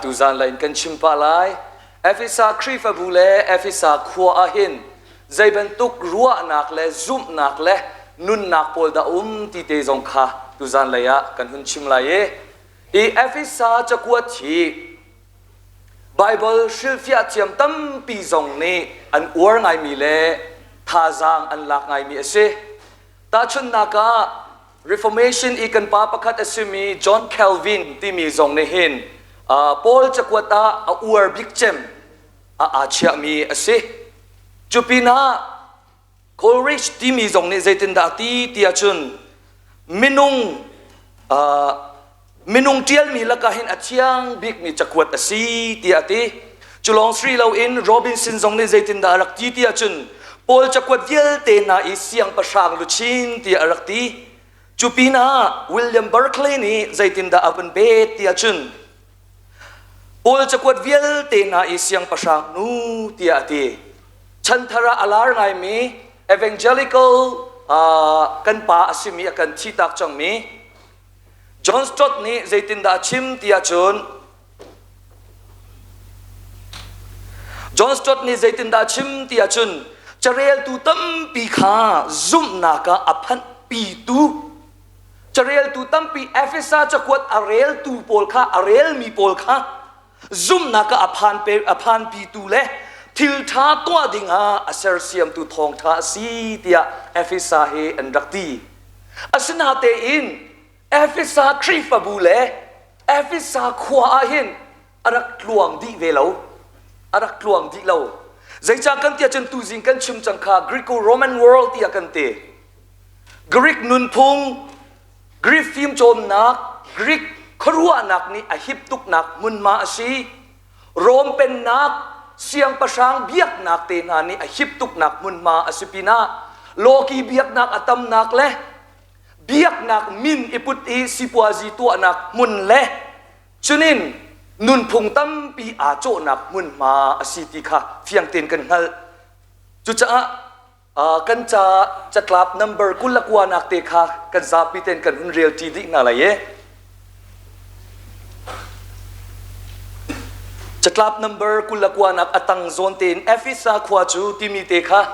tuzan lai in kan chim pah lai. Efesa Khrihfabu le Efesa khua ah hin zei bantuk ruahnak le zumhnak le nunnak pawl dah um ti te zong kha tuzan lei ah kan hun chim lai i i Efesa cakuat hi Baibal hrilhfiah thiam tampi zong nih an uar ngaimi le thazaang an lak ngaimi a si. Tahchunhnak ah Reformation i kan pa pakhat a simi John Calvin timi zong nih hin Paul cakuat ah a uar bik cem a aa chiahmi a si. Cu pinah Coleridge timi zong nih zeitindah a ti ti ahcun minung minung ṭialmi lakah hin a thiang bikmi cakuat a si tiah a ti. Cu lawng si loin Robinson zong nih zeitindah a rak ti ti ahcun Paul cakuat vialte hna i siangpahrang luchin tiah a rak ti. Cu pinah William Barclay nih zeitindah a vun bet ti ahcun Paul cakuat vialte hna i siangpahrang nu tiah a ti. Chanthar ah a lar ngaimi evangelical kan pa a simi a kan thihtak cangmi John Stott nih zeitindah a chim ti ahcun John Stott nih zeitindah a chim ti ahcun careltu tampi kha zumhnak ah a phanhpitu Careltu tampi Efesa cakuat a reltu pawl kha a relmi pawl kha zumhnak ah a phanpitu le thil ṭha tuah dingah a sersiamtu thawngṭha a si tiah Efesa hi an rak ti. Asinatein Efesa Khrihfabu le Efesa khua ah hin a rak tluang dih ve lo. A rak tluang dih lo. Zeicah kan ti ahcun tuzing kan chim cang kha Greco-Roman world tiah kan ti. Greek nunphung, Greek fimcawnnak, Greek khuaruahnak nih a hip tuknak hmunhma a si. Rom pennak, siangpahrang biaknak te hna nih a hip tuknak hmunhma a si pinah lawki biaknak a tamnak le biaknak min i put i sipuazi tuahnak hmun le cunin nunphung tampi aa cawhnak hmunhma a si ti kha fiang tein kan hngalh. Cucaah Kan ca catlap number 29 nak te kha kan zapi ten kan hun rel ṭi dih hna lai i catlap number 29 nak a tang zawn tein Efesa khua cu timi te kha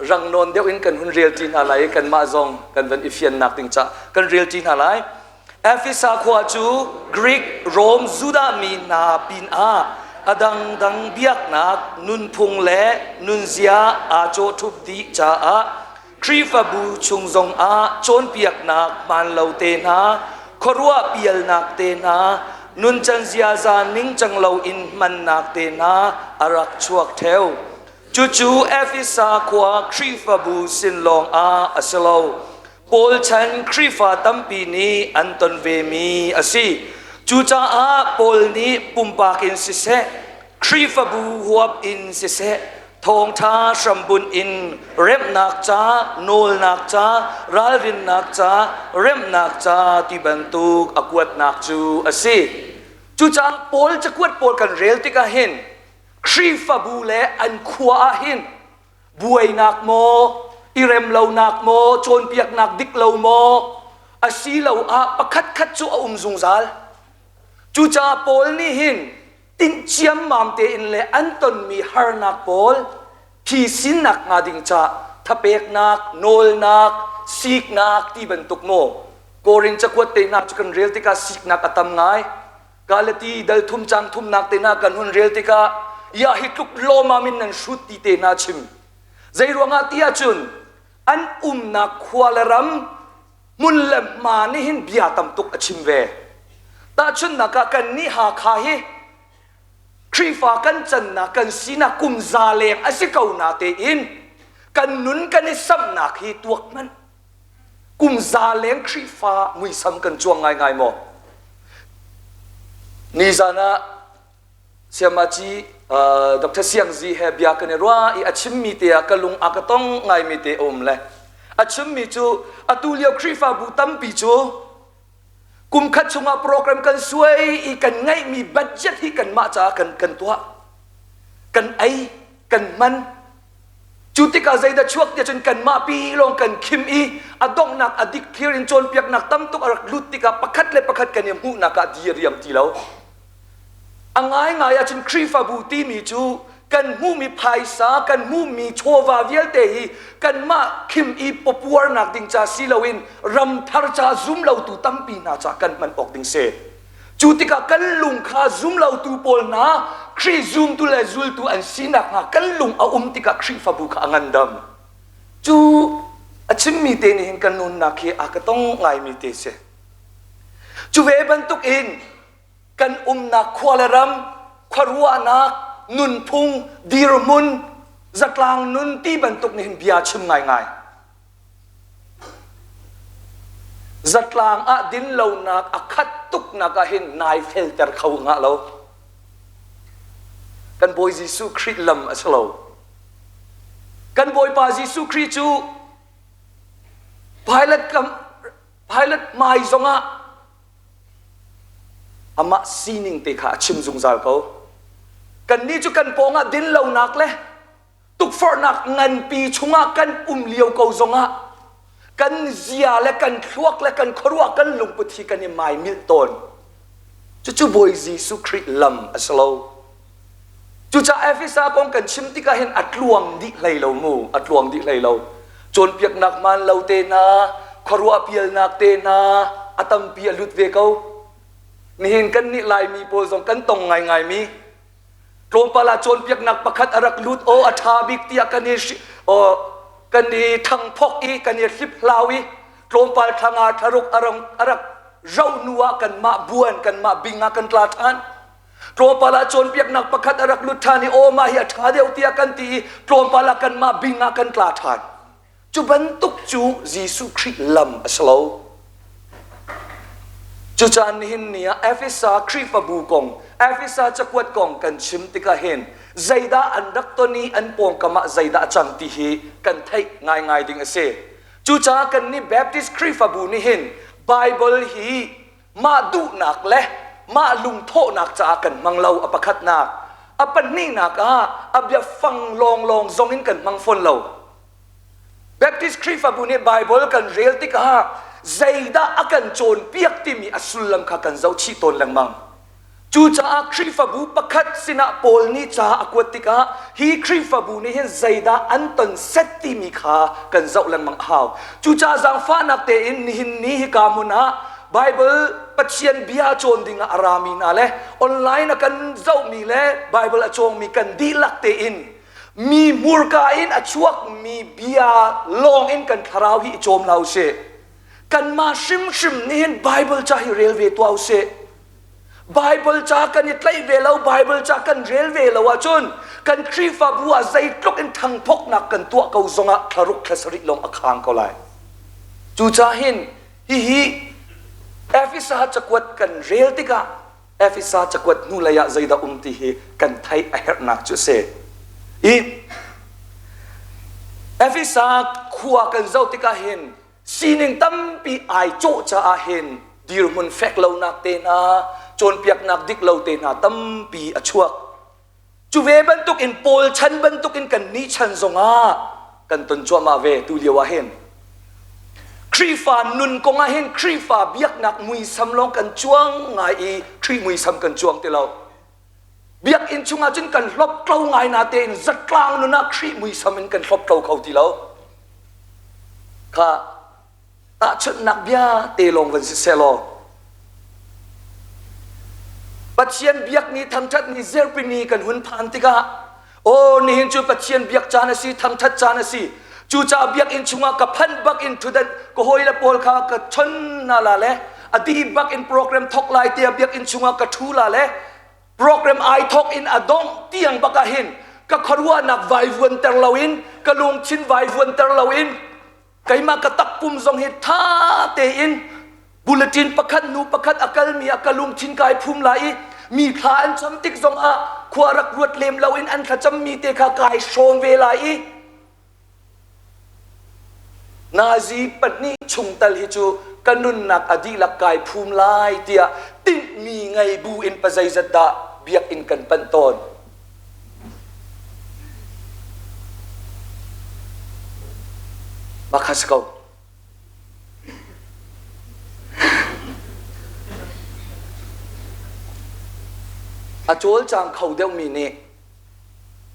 rang nawn deuh in kan hun rel ṭi hna lai i kanmah zong kan van i fiannak ding ca kan rel ṭi hna lai. Efesa khua cu Greek, Rom, Judah mi hna pinah a dangdang biaknak, nunphung le nunzia aa cawhṭhup dih caah Khrihfabu chung zongah cawnpiaknak hmaanlo te hna, khuaruah pialnak te hna, nuncan ziaza ningcang loin hmannak te hna a rak chuak ṭheo. Cucu Efesa khua Khrihfabu sin lawngah a si lo. Paul chan Khrihfa tampi nih an ton vemi a si. Cucaah Paul nih pumpak in siseh, Khrihfabu huap in siseh, thawngṭha hrambunh in remnak ca, nawlnak ca, ralrinnak ca, remnak ca ti bantuk a kuatnak cu a si. Cucaah Paul cakuat pawl kan rel tikah hin Khrihfabu le an khua ah hin buainak maw, i remlonak maw, cawnpiaknak dik lo maw, asiloah pakhatkhat cu a um zungzal. Cucaah Paul nih hin tinh ciammam tein le an tonmi harnak pawl phisinnak hnga ding ca thapeknak, nawlnak, siknak ti bantuk maw Korin cakuat te hna cu kan rel tikah siknak a tam ngai. Galati dal thum cang thumnak te hna kan hun rel tikah ya hi tluk lawmam in nan hrut ti te hna chim. Zei ruangah ti ahcun an umnak khua le ram hmun le hma nih hin bia tam tuk a chim ve. Tahchunhnak ah kan nih Hakha hi Khrihfa kan cannak kan sinak kum za leng a si ko na tein kan nun kan i samhnak hi tuak hmanh. Kum za leng Khrihfa muisam kan cuang ngaingai maw? Nizan ah Siamaci Dr. Siang Zi he bia kan i ruah i a chimmi te ah ka lung a ka tong ngaimi te a um le a chimmi cu atu lio Khrihfabu tampi cu kum khat chungah program kan suai i kan ngeihmi budget hi kanmah caah kan kan tuah kan ei kan hman Cu tikah zeidah chuak tiah cun kanmah pi lawng kan khim i a donghnak a dik thlir in cawnpiaknak tam tuk a rak lut tikah pakhat le pakhat kan i hmuhnak ah di a riam ti lo. A ngaingai ahcun Khrihfabu timi cu kan hmuhmi phaisa, kan hmuhmi chawva vialte hi kanmah khim i papuarnak ding ca si loin ramthar ca zumlotu tampi hna ca kan hman awk ding si. Cu tikah kan lung kha zumlotu pawl hna Khrih zumtu le zultu an sinak hnga kan lung a um tikah Khrihfabu kha a ngandam. Cu a chimmi te nih hin kan nunnak hi a ka tong ngaimi te si. Cu ve bantuk in kan umnak khua le ram, khuaruahnak, nunphung, dirhmun, zatlang nun ti bantuk nih hin bia chim ngaingai. Zatlang ah dinlonak a khat tuknak ah hin nai felter kho hnga lo. Kan Bawi Jesuh Khrih lam a si lo. Kan Bawipa Jesuh Khrih cu Pilate kam Pilate hmai zongah amah sining te kha a chim zungzal ko. Kannih cu kan pawngah dinlonak le tukforhnak nganpi chungah kan um lio ko zongah kan zia le kan thluak le kan khuaruah kan lungput hi kan i maimilh tawn. Cucu Bawi Jesuh Khrih lam a si lo. Cucaah Efesa kong kan chim tikah hin a tluang dih hlei lo mu, a tluang dih hlei lo. Cawnpiaknak hmaan lo te hna, khuaruah pialnak te hna a tampi a lut ve ko. Nihin kan nih Laimi pawl zong kan tong ngaingaimi Tlawmpal ah cawnpiaknak pakhat a rak lut aw a ṭha bik tiah kan i kan i ṭhangphok i kan i hliphlau i tlawmpal thla nga thlaruk a rak ro hnu ah kanmah buan kanmah bing ah kan tla ṭhan. Tlawmpal ah cawnpiaknak pakhat a rak lut ṭhan i aw mah hi a ṭha deuh tiah kan ti i tlawmpal ah kanmah bing ah kan tla ṭhan. Cu bantuk cu Jesuh Khrih lam a si lo. Cucaah nihin ni ah Efesa Khrihfabu kong, Efesa cakuat kong kan chim tikah hin zeidah an rak ton i an pawngkam ah zeidah a cang ti hi kan theih ngaingai ding a si. Cucaah kannih Baptist Khrihfabu nih hin Bible hi mah duhnak le mah lungthawhnak caah kan hmang lo a pakhatnak. A pahnihnak ah a biafang lawnglawng zong in kan hmang fawn lo. Baptist Khrihfabu nih Bible kan rel tikah zeidah a kan cawnpiak timi a sullam kha kan zohchih tawn lengmang. Cucaah Khrihfabu pakhat sinah Paul nih ca a kuat tikah hi Khrihfabu nih hin zeidah an ton set timi kha kan zoh lengmang a hau. Cucaah zaangfahnak tein nihin ni hika hmun ah Bible Pathian bia cawn dingah a rami hna le online a kan zohmi le Bible a cawngmi kan dihlak tein mi hmurka in a chuakmi bia lawng in kan thlarau hi i cawm hlah usih. Kanmah hrimhrim nih hin Bible ca hi rel ve tuah usih. Bible ca kan i tlaih ve lo, Bible ca kan rel ve lo ahcun kan Khrihfabu ah zeitluk in thangphoknak kan tuah ko zongah thlaruk thlasarih lawng a khang ko lai. Cucaah hin hihi Efesa cakuat kan rel tikah Efesa cakuat hnulei ah zeidah um ti hi kan theih a herhnak cu a si. I Efesa khua kan zoh tikah hin sining tampi ai cawh caah hin dirhmun fek lonak te hna, cawnpiaknak dik lo te hna tampi a chuak. Cu ve bantukin Paul chan bantukin kan nih chan zongah kan ton cuahmah ve tu lio ah hin. Khrihfa nun kong ah hin Khrihfa biaknak muisam lawng kan cuang ngai i Khrih muisam kan cuang ti lo. Biakinn chungah cun kan hlawptlo ngai na tein zatlang nun ah Khrih muisam in kan hlawptlo kho ti lo. Kha Tahchunhnak bia te lawng van si sehlaw Pathian biak ni thangṭhat ni zerpini kan hun phan tikah aw nihin cu Pathian biak caan a si thangṭhat caan a si cucaah biakinn chungah ka phanh bak in ṭhutdan ka hawile pawl kha ka chon hna la le a dih bak in program thok lai tiah biakinn chungah ka ṭhu la le program ai thok in a dongh tiang bak ah hin ka khuaruahnak vaivuanter loin ka lungthin vaivuanter loin Keimah ka takpum zong hi ṭha tein bulletin pakhat hnu pakhat a kalmi ah ka lungthin kai phum lai i mi thla an cam tik zongah khua rak ruat lem loin an thlacammi te kha kai hrawm ve lai i nazi pahnih chungtel hi cu ka nunnak a dihlak kai phum lai tiah tinhmi ngei bu in pazeizat dah biakinn kan panh tawn. Mah kha si ko. A cawlcang kho deuhmi nih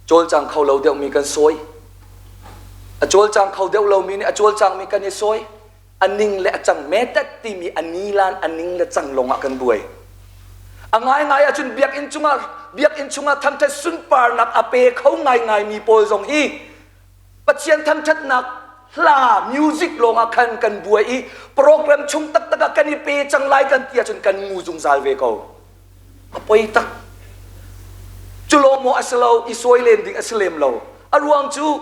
cawlcang kho lo deuhmi kan sawi. A cawlcang kho deuh lomi nih a cawlcangmi kan i sawi. A ning le a cang metet timi a nilan a ning le cang lawngah kan buai. A ngaingai ahcun biakinn chungah biakinn chungah thangṭhat sunparnak a pe kho ngaingaimi pawl zong hi Pathian thangṭhatnak hla music lawngah khan kan buai i program chung taktak ah kan i pe cang lai kan ti ahcun kan ngu zungzal ve ko. A poi tak. Cu lawng maw a si lo i sawi len ding a si lem lo. A ruang cu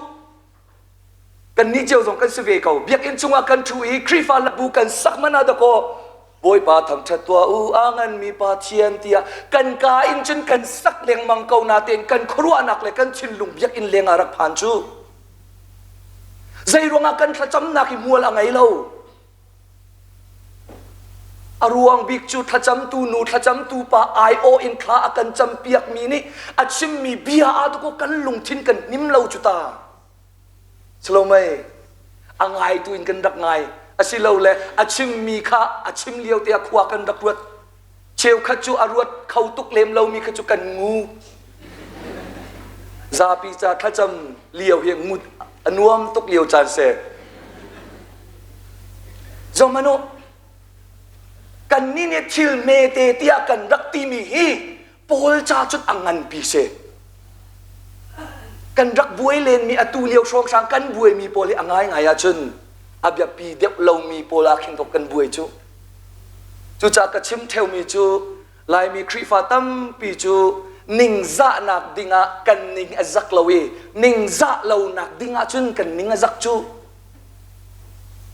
Kannih cio zong kan si ve ko. Biakinn chungah kan ṭhu i Khrihfa hlabu kan sak man ah dakaw Bawipa thangṭhat tuah u, a nganmi Pathian tiah kan kaa in cun kan sak lengmang ko natein kan khuaruahnak le kan thinlung biakinn leng ah rak phan cu. Zei ruangah kan thlacamnak hi mual a ngei lo. A ruang bik cu thlacamtu nu thlacamtu pa aiawh in thla a kan campiakmi nih a chimmi bia ah dakaw kan lungthin kan hnim lo cu ta. Salomei a ngaitu in kan rak ngai asilole a chimmi kha a chim lio te ah khua kan rak ruat cheukhat cu a ruat kho tuk lem lomi kha cu kan ngu zapi ca thlacam lio hi ngut a nuam tuk lio caan se zomanu kan nih nih thil mete tiah kan rak timi hi Paul ca cun a nganpi si. Kan rak buai lenmi atu lio hrawnghrang kan buaimi pawl hi a ngaingai ahcun a biapi deuh lomi pawl ah khin kan buai cu. Cucaah ka chim theumi cu Laimi Khrihfa tampi cu ningzahnak dingah kan ning a zak lo i ningzah lonak dingah cun kan ning a zak cu.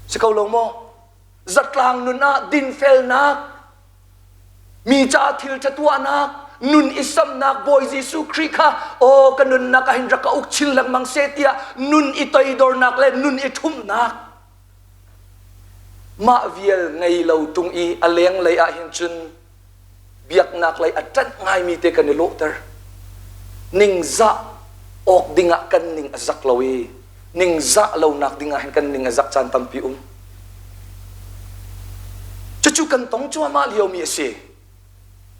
Si ko lo maw? Zatlang nun ah dinfelnak Mi caah thil ṭha tuahnak, nun i samnak Bawi Jesuh Khrih kha aw ka nunnak ah hin rak ka uk chin lengmang seh tiah nun i toidornak le nun i ṭhumhnak mah vial ngei lo ṭung i a lenglei ah hin cun biaknak lei a ṭanh ngaimi te kan i lawhter. Ningzah awk dingah kan ning a zak lo i ningzah lonak dingah hin kan ning a zak caan tampi um. Cucu kan tong cuahmah liomi a si.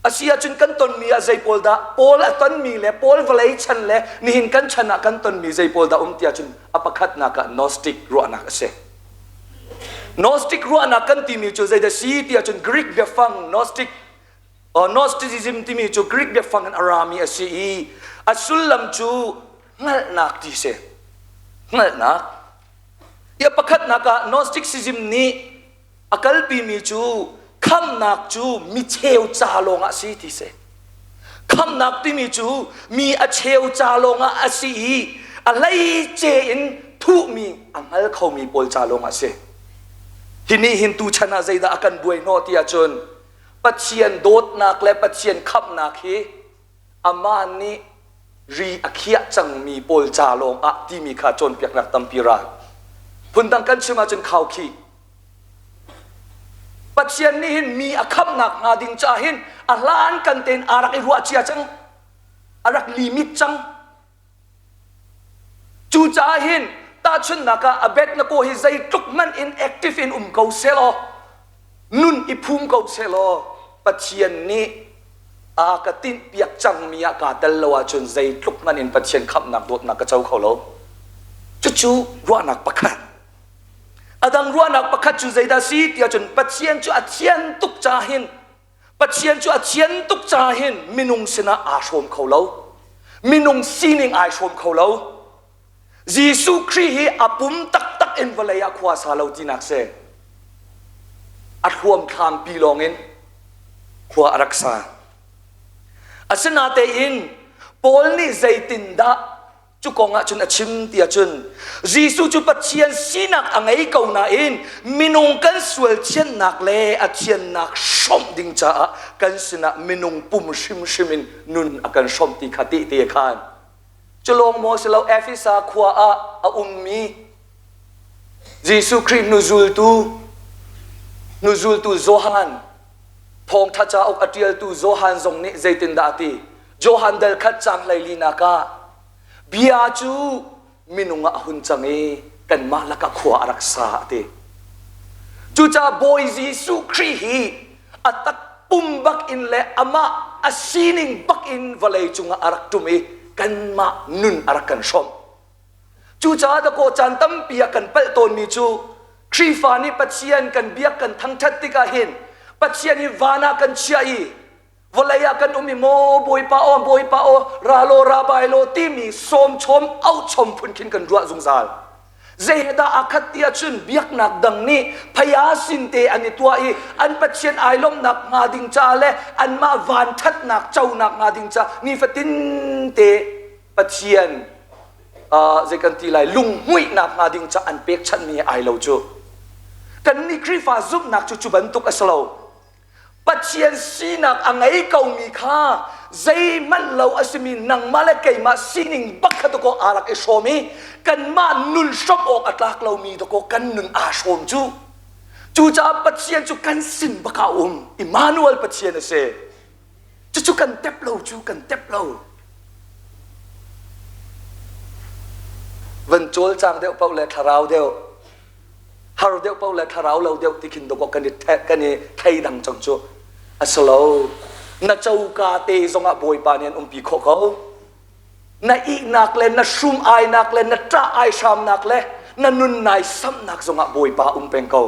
A si ahcun kan tonmi ah zei pawl dah Paul a tonmi le Paul vawlei chan le nihin kan chan ah kan tonmi zei pawl dah um ti ahcun a pakhatnak ah Gnostic ruahnak a si. Gnostic ruahnak kan timi cu zeidah si ti ahcun Greek biafang Gnostic Gnosticism timi cu Greek biafang in a rami a si i a sullam cu hngalhnak ti si. Hngalhnak. Ia pakhatnak ah Gnosticism nih a kalpimi cu khamnak cu mi cheu ca lawngah a si ti si. Khamnak timi cu mi a cheu ca lawngah a si i a hleice in thuhmi a hngal khomi pawl ca lawngah a si. Hi nih hin tuchan ah zeidah a kan buai hnawh ti ahcun Pathian dawtnak le Pathian khamhnak hi amah nih ri a khiah cangmi pawl ca lawng ah timi kha cawnpiaknak tampi ra. Phundang kan chim ahcun khaukhih. Pathian nih hin mi a khamhnak hnga ding caah hin a hlan kan tein aa rak i ruah cia cang. A rak limit cang. Cucaah hin tahchunhnak ah Abednego hi zeitluk hmanh in active in um ko sehlaw nun i phum ko sehlaw Pathian nih a ka tinhpiak cangmi ah kaa tel lo ahcun zeitluk hmanh in Pathian khamhnak dawtnak ka co kho lo. Cucu ruahnak pakhat. A dang ruahnak pakhat cu zeidah si ti ahcun Pathian cu a thian tuk caah hin Pathian cu a thian tuk caah hin minung sinah aa hrawm kho lo. Minung sining ai hrawm kho lo. Jesuh Khrih hi a pum taktak in vawlei ah khua sa lo tinak si. A thluamthlam pi lawngin khua a rak sa. Asinatein Paul nih zeitindah Cu kong ah cun a chim ti ahcun Jesuh cu Pathian sinak a ngei ko nain minung kan sual thiannak le a thiannak hrawmh ding caah kan sinah minung pum hrimhrim in nun a kan hrawmh ti kha tehte a khan. Cu lawng maw si lo Efesa khua ah a ummi Jesuh Khrih hnuzultu hnuzultu Johan thawngṭha cauk a ṭialtu Johan zong nih zeitindah a ti? Johan dal khat caang hleilinak ah bia cu minung ah a hun cang i kanmah lakah khua a rak sa a ti. Cucaah Bawi Jesuh Khrih hi a takpum bak in le amah a sining bak in vawlei cungah a rak ṭum i kanmah nun a rak kan hrawmh. Cucaah dakaw caan tampi ah kan palh tawnmi cu Khrihfa nih Pathian kan biak kan thangṭhat tikah hin Pathian hi van ah kan chiah i vawlei ah kan um i maw bawipa aw bawipa aw ra law ra bai law timi sawmchawm auhchom phun khin kan ruah zungzal zei he dah aa khat ti ahcun biaknak dang nih phaya sinte an i tuah i an pathian ai lawmhnak hnga ding caah le anmah van ṭhatnak conak hnga ding caah nifatin te pathian zei kan ti lai lunghmuihnak hnga ding caah an pekchanhmi ai lo cu kannih Khrihfa zumhnak cu cu bantuk a si lo Pathian sinak a ngei komi kha zeihmanh lo a simi nangmah le keimah sining bak kha dakaw aa rak i hrawm i kanmah nun hrawm awk a tlak lomi dakaw kan nun aa hrawm cu. Cucaah Pathian cu kan sin bak ah a um. Immanuel Pathian a si. Cucu kan tep lo cu kan tep lo. Van cawlcang deuh paoh le thlarau deuh har deuh paoh le thlarau lo deuh ti khin dawk kan i kan i thleidang cang cu a si lo na coka te zongah bawipa nih an umpi khawh ko na ihnak le na hrum ainak le na ṭah ai hramnak le na nun nai samnak zongah bawipa um peng ko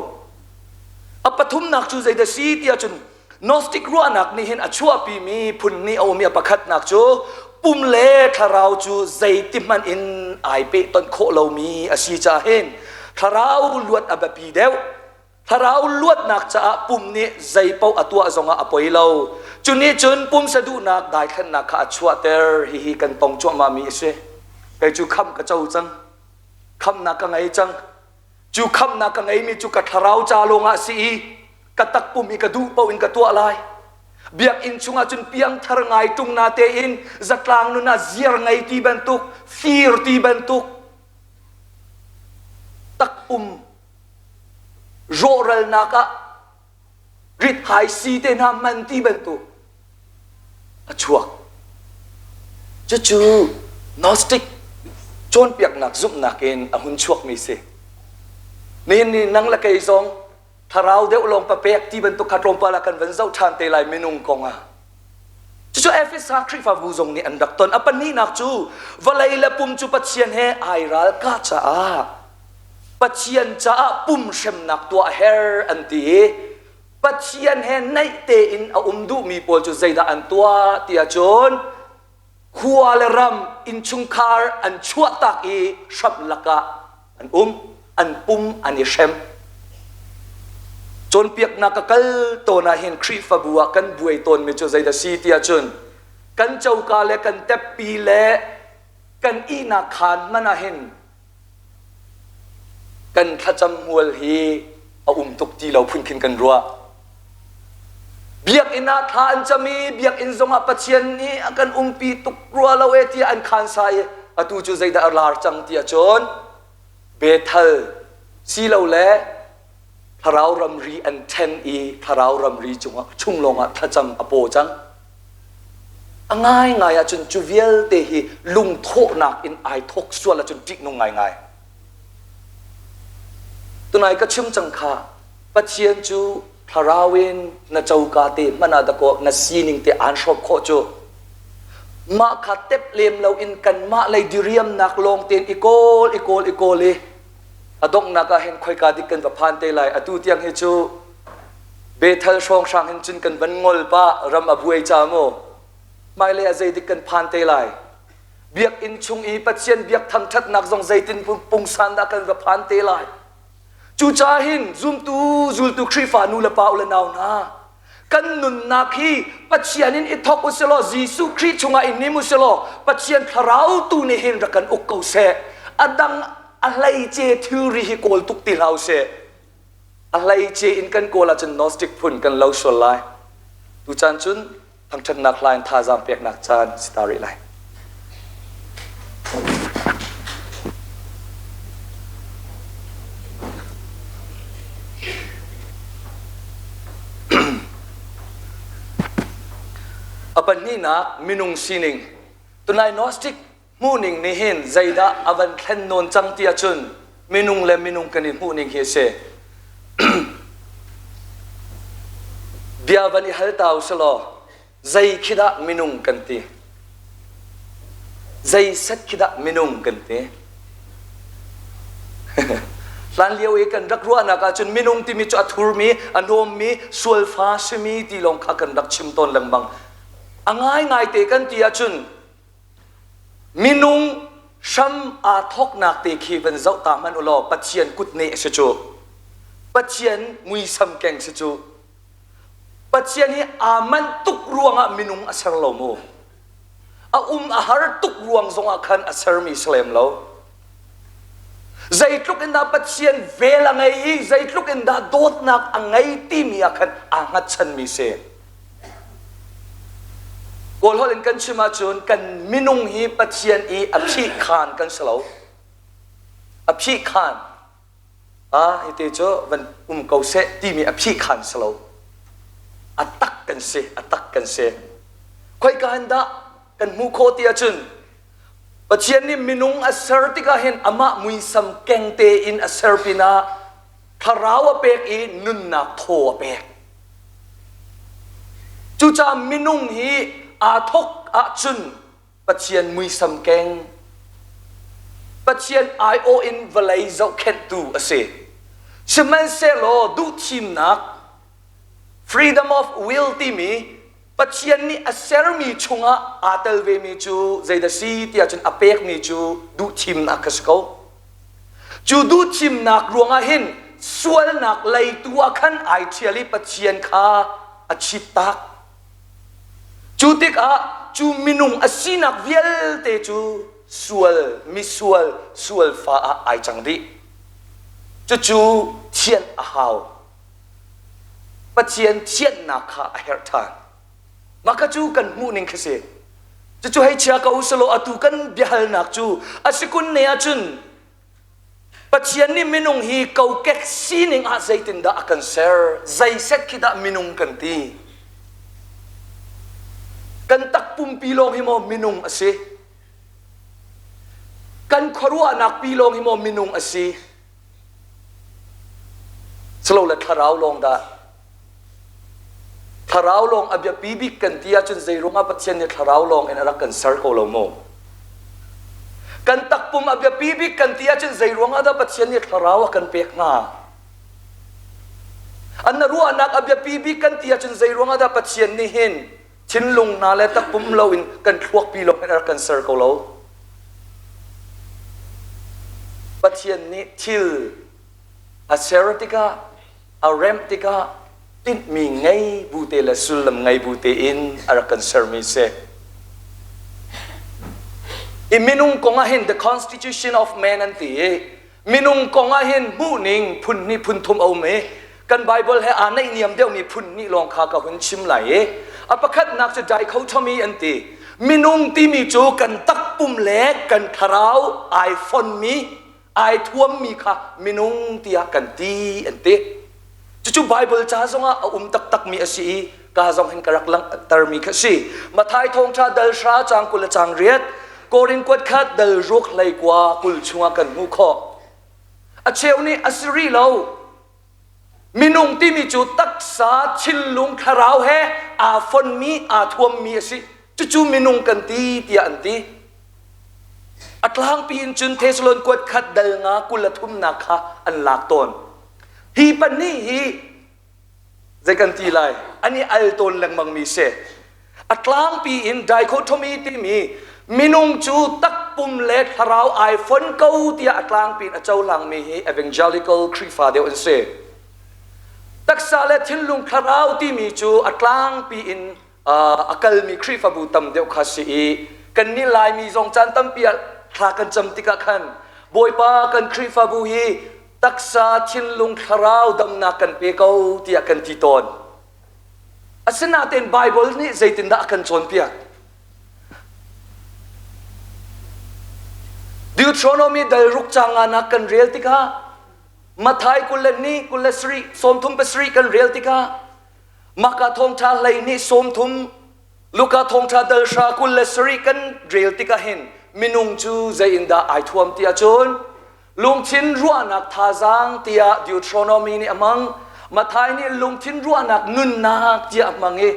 a pathumnak cu zeidah si ti ahcun Gnostic ruahnak nih hin a chuahpimi phun nih a um i a pakhatnak cu pum le thlarau cu zeiti hmanh in ai pehtonh khawh lomi a si caah hin thlarau luat a biapi deuh. Thlarau luatnak caah pum nih zeipaoh a tuah zongah a poi lo. Cu nih cun pumsa duhnak daithlannak kha a chuahter. Hihi kan tong cuahmahmi a si. Kei cu khamh ka co cang. Khamhnak ka ngei cang. Cu khamhnak ka ngeimi cu ka thlarau ca lawngah a si i ka takpum i ka duh paoh in ka tuah lai. Biakinn chungah cun piangthar ngai ṭung na tein zatlang nun ah ziar ngei ti bantuk, fir ti bantuk, takpum rawhralnak ah rit-hai si te hna hman ti bantuk a chuak. Cucu Gnostic cawnpiaknak zumhnak in a hun chuakmi si. Nihin ni nang le kei zong thlarau deuh lawng papek ti bantuk kha tlawmpal ah kan van zoh ṭhan te lai minung kong ah. Cucu Efesa Khrihfabu zong nih an rak ton. A pahnihnak cu vawlei le pum cu Pathian he ai ralkah caah Pathian caah pum hremnak tuah a herh an ti i Pathian he naih tein a um duhmi pawl cu zeidah an tuah ti ahcun khua le ram innchungkhar an chuahtak i hramh lakah an um an pum an i hrem cawnpiaknak ka kal tawn ah hin Khrihfabu ah kan buai tawnmi cu zeidah si ti ahcun kan coka le kan teppi le kan ihnak khaan hmanh ah hin kan thlacam hmual hi A um tuk ti lo phun khin kan ruah. Biakinn ah thla an cam i biakinn zongah Pathian nih a kan umpi tuk rua lo e tiah an khan sa i atu cu zeidah a lar cang tiah cun Bethel silole thlarau ramri an ṭhen i thlarau ramri cungah chung lawngah thlacam a paw cang. A ngaingai ahcun cu vialte hi lungthawhnak in ai thawk sual ahcun ṭihnung ngaingai. Tunai ka chim cang kha Pathian cu thlarau in na coka te hmanh ah dakaw na sining te aan hrawm khawh cu. Mah kha tep lem loin kanmah lei diriamnak lawng tein i kawl i kawl i kawl i a donghnak ah hin khoika dik kan va phan te lai. Atu tiang hi cu Bethel hrawnghrang hin cun kan van ngol pah ram a buai ca mu. Hmailei ah zeidik kan phan te lai. Biakinn chung i Pathian biak thangṭhatnak zong zeitin pungsan dah kan va phan te lai. Cucaah hin zumtu zultu Khrihfa nu le pa u le nau hna kan nunnak hi Pathian in i thawk u silaw Jesuh Khrih chungah i nim u silaw Pathian thlarau tu nih hin rak kan uk ko seh. A dang a hleice thilri hi kawl tuk ti hlah u sih. A hleice in kan kawl ahcun Gnostic phun kan lo sual lai. Tucaan cun thangṭhatnak hla in thazaang peknak caan si ta rih lai. A pahnihnak minung sining. Tunai Gnostic hmuhning nih hin zeidah a van thlen nawn cang ti ahcun minung le minung kan i hmuhning hi a si. Bia van i hal ta u selaw zei khi dah minung kan ti? Zei set khi dah minung kan ti? Hlan lio i kan rak ruahnak ahcun minung timi cu a thurmi, a hnawmmi, sualfa simi ti lawng kha kan rak chim tawn lengmang. A ngaingai te kan ti ahcun Minung hram aa thawknak te khi van zoh ta hmanh u law Pathian kutneh a si cu. Pathian muisam keng si cu. Pathian hi aa manh tuk ruangah minung a ser lo mu. A um a har tuk ruang zongah khan a sermi si lem lo. Zeitluk in dah Pathian vel a ngei i zeitluk in dah dawtnak a ngei timi ah khan aa hngatchanmi si. Kawlholh in kan chim ahcun kan minung hi Pathian i a phihkhan kan si lo. A phihkhan. Ah, hiti cu van um ko seh timi a phihkhan si lo. A tak kan si, a tak kan si. Khoika in dah kan hmuh khawh ti ahcun Pathian nih minung a ser tikah hin amah muisam keng tein a ser pinah thlarau a pek i nunnak thaw a pek. Cucaah minung hi aa thawk ahcun Pathian muisam keng, Pathian aiawh in vawlei zohkhenhtu a si. Sihmanhsehlaw duhthimnak freedom of will timi Pathian nih a sermi chungah aa tel vemi cu zeidah si tiah cun a pekmi cu duhthimnak kha si ko. Cu duhthimnak ruangah hin sualnak leitu ah khan ai ṭhial i Pathian kha a chittak. Cu tikah cu minung a sinak vialte cu sual, misual, sualfa ah ai cang dih. Cucu thianh a hau. Pathian thianhnak kha a herh ṭhan. Mah kha cu kan hmuhning khi si. Cucu hei chia ko usalaw atu kan biahalnak cu a si kun ne ahcun Pathian nih minung hi kokek sining ah zeitindah a kan ser? Zeiset khi dah minung kan ti? Kan takpumpi lawng hi maw minung a si? Kan khuaruahnak pi lawng hi maw minung a si? Silole thlarau lawng dah? Thlarau lawng a biapi bik kan ti ahcun zeiruangah Pathian nih thlarau lawng in a rak kan ser ko lo maw? Kan takpum a biapi bik kan ti ahcun zeiruangah dah Pathian nih thlarau a kan pek hnga? An na ruahnak a biapi bik kan ti ahcun zeiruangah dah Pathian nih hin thinlung hna le takpum loin kan thluakpi lawng in a rak kan ser ko lo? Pathian nih thil a ser tikah a remh tikah tinhmi ngei bu te le sullam ngei bu tein a rak kan sermi si. I minung kong ah hin the constitution of man an ti i. Minung kong ah hin hmuhning phun hnih phun thum a um i kan Bible he aa naihniam deuhmi phun hnih lawng kha ka hun chim lai i a pakhatnak cu dichotomy an ti. Minung timi cu kan takpum le kan thlarau ai fonmi, ai thuammi kha minung tiah kan ti an ti. Cucu Bible ca zongah a um taktakmi a si i ka zong hin ka rak langhtermi kha si. Mathai thawngṭha dal hra caang 20 le caang riat, Korin kuat khat dal ruk hlei kua 20 chungah kan hmuh khawh. A cheu nih a si rih lo. Minung timi cu taksa, thinlung, thlarau he aa fonmi, aa thuammi a si. Cucu minung kan ti tiah an ti. A tlangpi in cun Thessalon kuat khat dal nga 20 le thumnak kha an lak tawn. Hi pahnih hi zei kan ti lai an i al tawn lengmangmi si. A tlangpi in dichotomy timi minung cu takpum le thlarau ai fon ko tiah a tlangpi in a cohlangmi hi evangelical Khrihfa deuh an si. Taksa le thinlung thlarau timi cu a tlangpi in a kalmi Khrihfabu tam deuh kha si i kannih Laimi zong caan tampi ah thla kan cam tikah khan Bawipa kan Khrihfabu hi taksa thinlung thlarau damnak kan pe ko tiah kan ti tawn. Asinain Baibal nih zeitindah a kan cawnpiak? Deuteronomy dal ruk caang nganak kan rel tikah Matthai 22, 27, 37 kan rel tikah Maka thawngṭha hlei nih 30, Luka thawngṭha dal hra 27 kan rel tikah hin minung cu zei in dah ai thuam ti ahcun lungthin ruahnak thazaang tiah Deuteronomy nih a hmang. Matthai nih lungthin ruahnak nunnak tiah a hmang i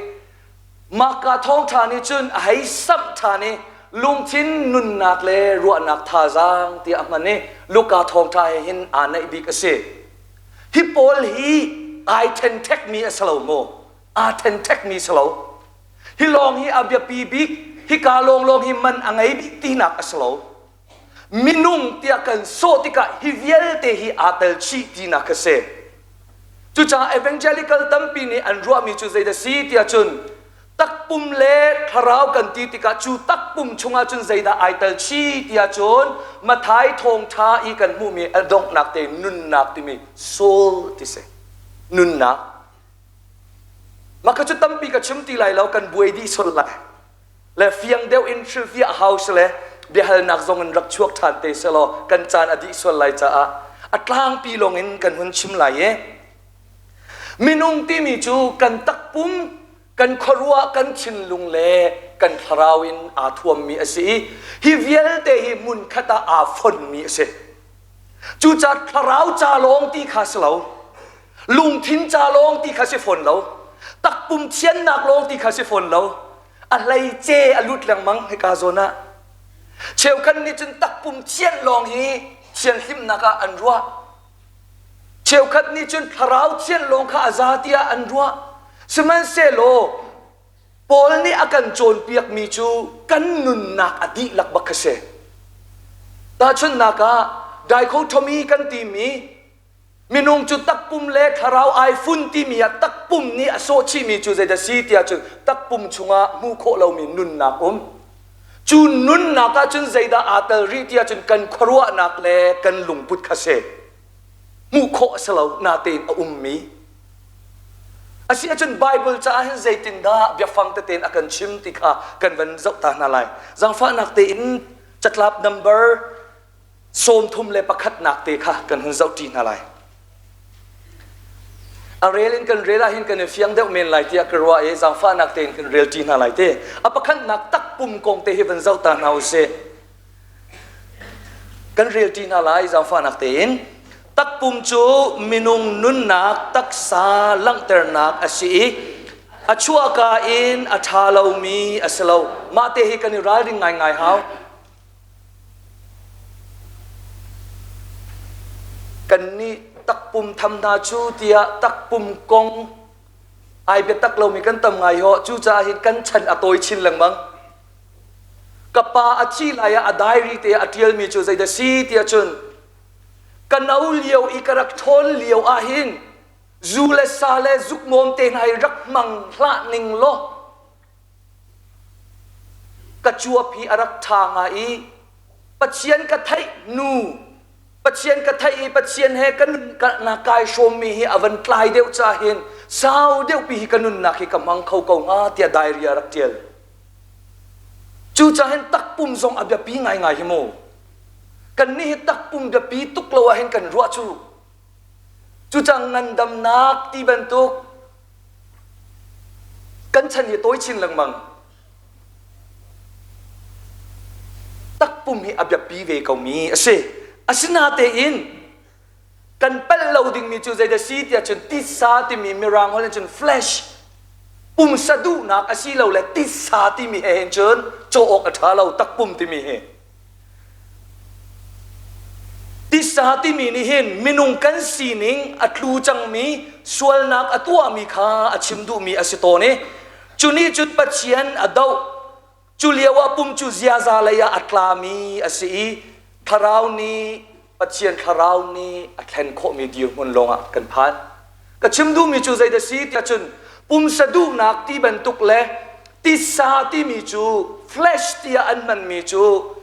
Maka thawngṭha nih cun a hei samh ṭhan i lungthin nunnak le ruahnak thazaang tiah a hman i Luka thawngṭha he hin aa naih bik a si. Hi pawl hi ai ṭhenṭhekmi a si lo maw? Aa ṭhenṭhekmi si lo. Hi lawng hi a biapi bik, hika lawnglawng hi man a ngei bik tinak a si lo. Minung tiah kan sawh tikah hi vialte hi aa tel chih tinak a si. Cucaah evangelical tampi nih an ruahmi cu zeidah si tiah cun takpum le thlarau kan ti tikah cu takpum chungah cun zeidah ai tel chih tiah cun Matthai thawngṭha i kan hmuhmi a donghnak te nunnak timi soul ti si. Nunnak. Mah kha cu tampi ka chim ti lai lo kan buai dih sual lai. Le fiang deuh in hrilhfiah hau si le biahalnak zong in rak chuak ṭhan te selaw kan caan a dih sual lai caah a tlangpi lawng in kan hun chim lai i minung timi cu kan takpum kan khuaruah kan thinlung le kan thlarau in aa thuammi a si i hi vialte hi hmunkhat ah aa fonmi a si. Cucaah thlarau ca lawng ti kha si lo, lungthin ca lawng ti kha si fawn lo, takpum thiannak lawng ti kha si fawn lo, a hleice a lut lengmang hika zawn ah. Cheukhat nih cun takpum thian lawng hi thianhlimnak ah an ruah. Cheukhat nih cun thlarau thian lawng kha a za tiah an ruah. Sihmanhsehlaw Paul nih a kan cawnpiakmi cu kan nunnak a dihlak bak kha si. Tahchunhnak ah dichotomy kan timi minung cu takpum le thlarau ai fun timi ah takpum nih a sawh chihmi cu zeidah si tiah cun takpum chungah hmuh khawh lomi nunnak um. Cu nunnak ah cun zeidah aa tel rih tiah cun kan khuaruahnak le kan lungput kha si. Hmuh khawh a si lo natein a ummi. Asi ahcun Bible caah hin zeitindah biafang tete in a kan chim ti kha kan van zoh ta hna lai. Zaangfahnak tein catlap number 31nak te kha kan hun zoh ṭi hna lai. A rel in kan rel ahhin kan i fiang deuh men lai tiah ka ruah i zaangfahnak tein kan rel ṭi hna lai te. A pakhatnak takpum kong te hi van zoh ta hna usih. Kan relṭi hna lai zaangfahnak tein. Takpum cu minung nunnak taksa langhternak a si i a chuahka in a ṭha lomi a si lo. Mah te hi kan i ralring ngaingai hau. Kannih takpum tham hna cu tiah takpum kong ai biatak lomi kan tam ngai ho. Cucaah hin kan chan a tawi chin lengmang. Ka pa a thi lai ah a diary te ah a ṭialmi cu zeidah si tiah cun ka no lio i ka rak ṭhawn lio ah hin zu le sa le zukmawm te hna hi rak hmang hlah ning law ka cuap hi a rak ṭha hnga i Pathian ka theih hnu. Pathian ka theih i Pathian he ka nun na kai hrawmmi hi a van tlai deuh ca hin sau deuhpi hi ka nunnak hi ka hmang kho ko hnga tiah diary a rak ṭial. Cucaah hin takpum zong a biapi ngaingai hi mu. Kannih hi takpum biapi tuk lo ah hin kan ruah cu. Cucaah ngandamnak ti bantuk kan chan hi tawi chin lengmang. Takpum hi a biapi ve komi a si. Asinatein kan palh lo dingmi cu zeidah si tiah cun titsa timi mirang holh in cun flesh pumsa duhnak asilole titsa timi he hin cun cawh awk a ṭha lo takpum timi hi. Titsa timi nih hin minung kan sining a tlu cangmi sualnak a tuahmi kha a chim duhmi a si tawn i cu nih cun Pathian a doh. Cu lio ah pum cu ziaza lei ah a tlami a si i thlarau nih Pathian thlarau nih a thlen khawhmi dirhmun lawngah kan phan. Ka chim duhmi cu zeidah si tiah cun pumsa duhnak ti bantuk le titsa timi cu flesh tiah an hmanmi cu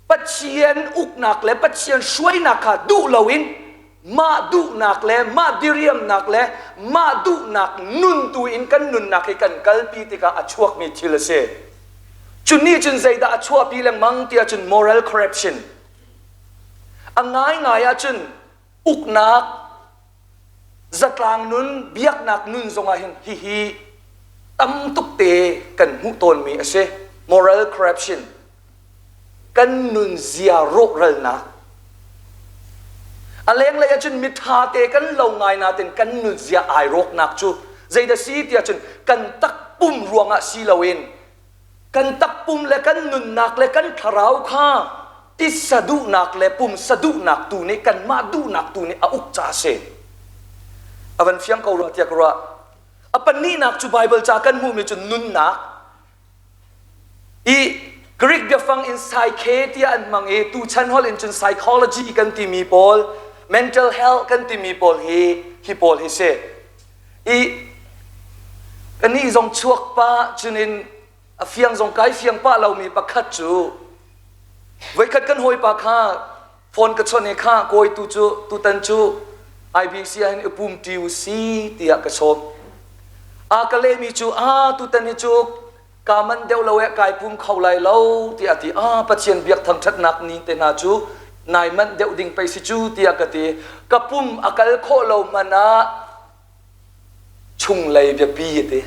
Pathian uknak le Pathian hruainak kha duh loin mah duhnak le mah diriamnak le mah duhnak nun tu in kan nunnak hi kan kalpi tikah a chuakmi thil a si. Cu nih cun zeidah a chuahpi lengmang tiah cun moral corruption. A ngaingai ahcun uknak zatlang nun biaknak nun zongah hin hihi tam tuk te kan hmuh tawnmi a si. Moral corruption. Kan nunzia rawhralnak. A lenglei ahcun miṭha te kan lo ngai nain kan nunzia ai rawknak cu zeidah si tiah cun kan takpum ruangah si loin kan takpum le kan nunnak le kan thlarau kha titsa duhnak le pumsa duhnak tu nih kanmah duhnak tu nih a uk ca a si. A van fiang ko rua tiah ka ruah. A pahnihnak cu Baibal ca kan hmuhmi cu nunnak. I Greek biafang in psyche tiah an hmang i tuchan holh in cun psychology kan timi pawl, mental health kan timi pawl hi hi pawl hi si. I kanih zong chuak pah cunin a fiang zong kai fiang pah lomi pakhat cu voikhat kan hawipa kha phone ka chawnh i kha kawi tu cu tutan cu IBC ah hin i pum ṭi u si tiah ka sawm. A ka lehmi cu a tutan hi cu kaa manh deuh lo eh kai pum kho lai lo tiah a ti. A Pathian biak thangṭhatnak ni te hna cu nai manh deuh ding pei si cu tiah ka ti. Ka pum a kal khawh lo hmanh ah chunglei biapi a ti.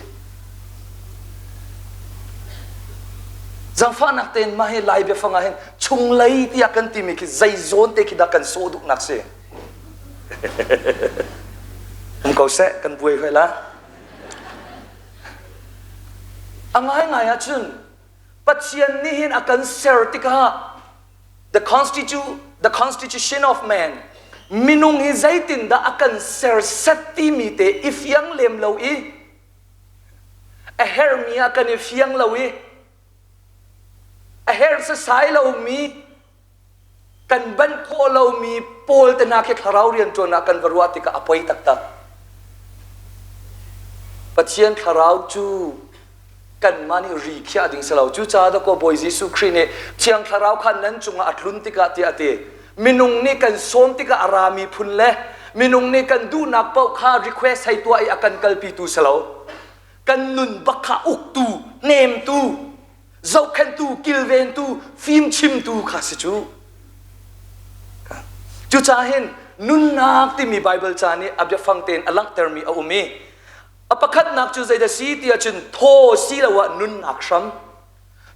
Zangfahnak tein mah hi Lai biafang ah hin chunglei tiah kan timi khi zei zawn te khi dah kan sawh duhnak si? Um ko seh, kan buai hoi la. A ngaingai ahcun Pathian nih hin a kan ser tikah the constitu the constitution of man minung hi zeitindah a kan serset timi te i fiang lem lo i a hermi ah kan i fiang lo i a her sasai lomi kan banh khawh lomi pawl te hna khi thlarau rianṭuan ah kan va ruah tikah a poi taktak. Pathian thlarau cu kanmah nih ri khiah ding si lo. Cucaah dakaw Bawi Jesuh Khrih nih Thiang Thlarau kha nan cungah a tlun tikah tiah a ti. Minung nih kan sawm tikah a rami phun le minung nih kan duhnak paoh kha request hei tuah i a kan kalpitu si lo. Kan nun bak kha uktu, hnemtu, zohkhenhtu, kilventu, fimchimtu kha si cu. Cucaah hin nunnak timi Baibal ca nih a biafang tein a langhtermi a um i a pakhatnak cu zeidah si ti ahcun thaw siloah nunnak hram.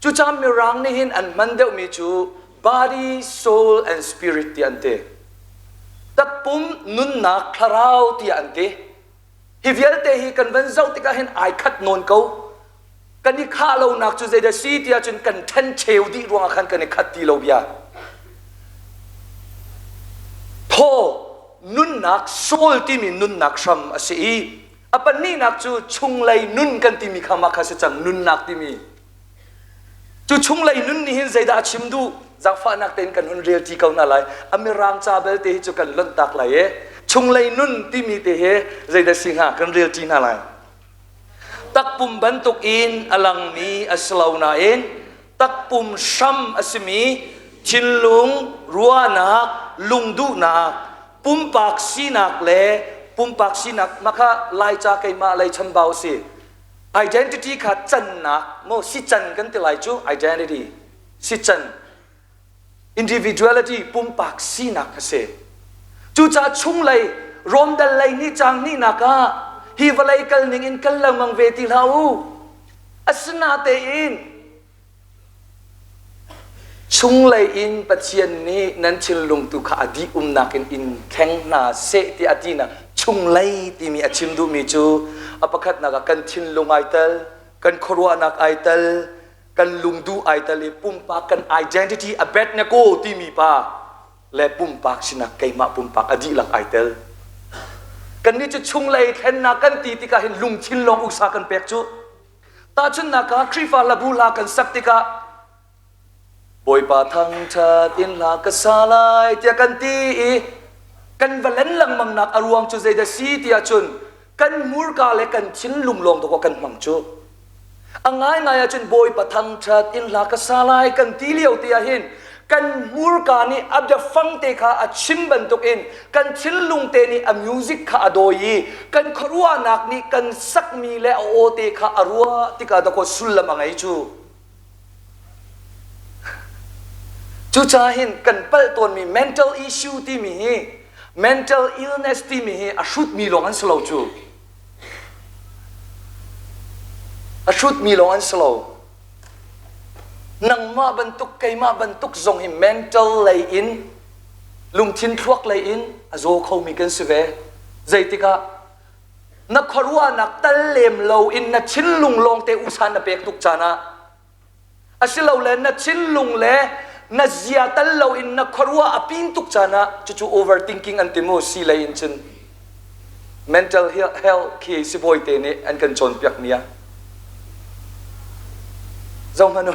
Cucaah Mirang nih hin an hman deuhmi cu body, soul and spirit tiah an ti. Takpum, nunnak, thlarau tiah an ti. Hi vialte hi kan van zoh tikah hin ai khat nawn ko. Kan i khah lonak cu zeidah si tiah cun kan ṭhencheu dih ruangah khan kan i khat ti lo bia. Thaw nunnak soul timi nunnak hram a si i a pahnihnak cu chunglei nun kan timi kha mah kha si cang nunnak timi. Cu chunglei nun nih hin zeidah a chim duh? Zaangfahnak tein kan hun rel ṭi ko hna lai. A mirang ca belte hi cu kan lonhtak lai i chunglei nun timi te hi zeidah si hnga kan rel ṭi hna lai. Takpum bantuk in a langmi a si lo nain takpum hram a simi Thinlung, ruahnak, lungduhnak, pumpak sinak le pumpak sinak mah kha Laica keimah lei chambau si. Identity kha cannak maw si can kan ti lai cu identity si can individuality pumpak sinak a si. Cucaah chunglei Romdal lei nih cang nihnak ah hi vawlei kal ning in kal lengmang ve ti hlah u. Asinatein chunglei in Pathian nih nan thinlung tu kha a dih umnak in in thleng hna seh tiah a tinak chunglei timi a chim duhmi cu a pakhatnak ah kan thinlung ai tel, kan khuaruahnak ai tel, kan lungduh ai tel i pumpak kan identity a bet na ko timi pa le pumpak sinak keimah pumpak a dihlak ai tel. Kannih cu chunglei thlennak kan ti tikah hin lungthin lawng usa kan pek cu. Tahchunhnak ah Khrihfa hlabu hla kan sak tikah Bawipa thangṭhat in hla ka sa lai tiah kan ti i kan va len lengmang nak a ruang cu zeidah si tiah cun kan hmurka le kan thinlung lawng dawk kan hmang cu. A ngaingai ahcun Bawipa thangṭhat in hla ka sa lai kan ti lio te ahhin kan hmurka nih a biafang te kha a chim bantukin kan thinlung te nih a music kha a dawi i kan khuaruahnak nih kan sakmi le a aw te kha a ruah tikah dakaw sullam a ngei cu. Cucaah hin kan palh tawnmi mental issue timi hi mental illness timi hi a hrutmi lawng an si lo cu. A hrutmi lawng an si lo. Nangmah bantuk keimah bantuk zong hi mental lei in lungthin thluak lei in a zaw khomi kan si ve. Zeitikah na khuaruahnak tal lem lo in na thinlung lawngte usa na pek tuk caan ah asilole na thinlung le na zia tal lo in na khuaruah a pin tuk caan ah cucu overthinking an ti mu si lei in cun mental health khi sibawi te nih an kan cawnpiak mi ah zohhmanh u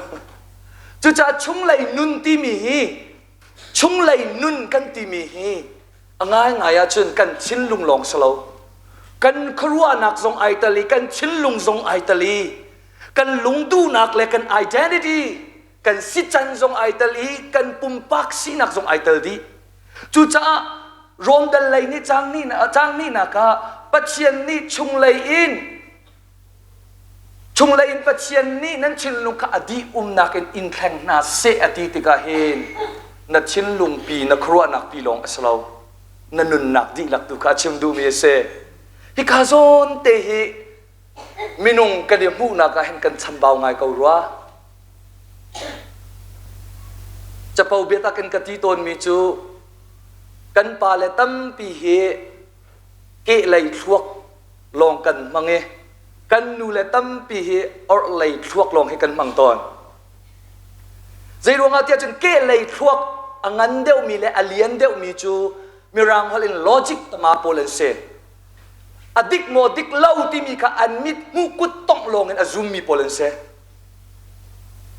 cucaah chunglei nun timi hi chunglei nun kan timi hi a ngaingai ahcun kan thinlung lawng si lo kan khuaruahnak zong ai tel i kan thinlung zong ai tel i kan lungduhnak le kan identity kan sican zong ai tel i kan pumpak sinak zong ai tel dih cucaah Rom dal lei nih cang nih cang nihnak ah Pathian nih chunglei in chunglei in Pathian nih nan thinlung kha a dih umnak in in thleng hna seh a ti tikah hin na thinlung pi na khuaruahnak pi lawng a si lo na nunnak dihlak tu kha a chim duhmi a si hika zawn te hi minung kan i hmuhnak ah hin kan chambau ngai ko rua capo biatak in ka ti tawnmi cu kan pale tampi hi kehlei thluak lawng kan hmang i kan nule tampi hi orhlei thluak lawng hi kan hmang tawn. Zeiruangah tiah cun kehlei thluak a ngan deuhmi le a lian deuhmi cu Mirang holh in logic tama pawl an si. A dik maw dik lo timi kha an mit hmuh kut tongh lawng in a zummi pawl an si.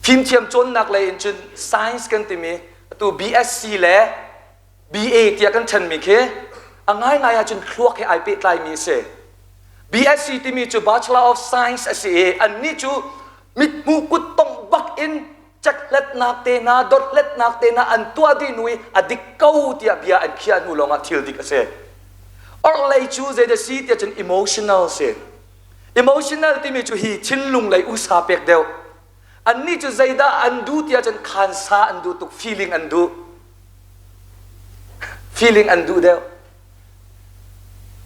Fimthiam cawnnak lei in cun science kan timi atu BSc le BA tiah kan ṭhenmi khi a ngaingai ahcun thluak he ai pehtlaimi a si. BSc timi cu Bachelor of Science a si i annih cu mithmuh kuttongh bak in chekhlatnak te hna dothlatnak te hna an tuah dih hnu i a dik ko tiah bia an khiah hnu lawngah thil dik a si. Orhlei cu zeidah si tiah cun emotional si. Emotional timi cu hi thinlung lei usa pek deuh. Annih cu zeidah an duh tiah cun khansa an duh tuk feeling an duh. Feeling an duh deuh.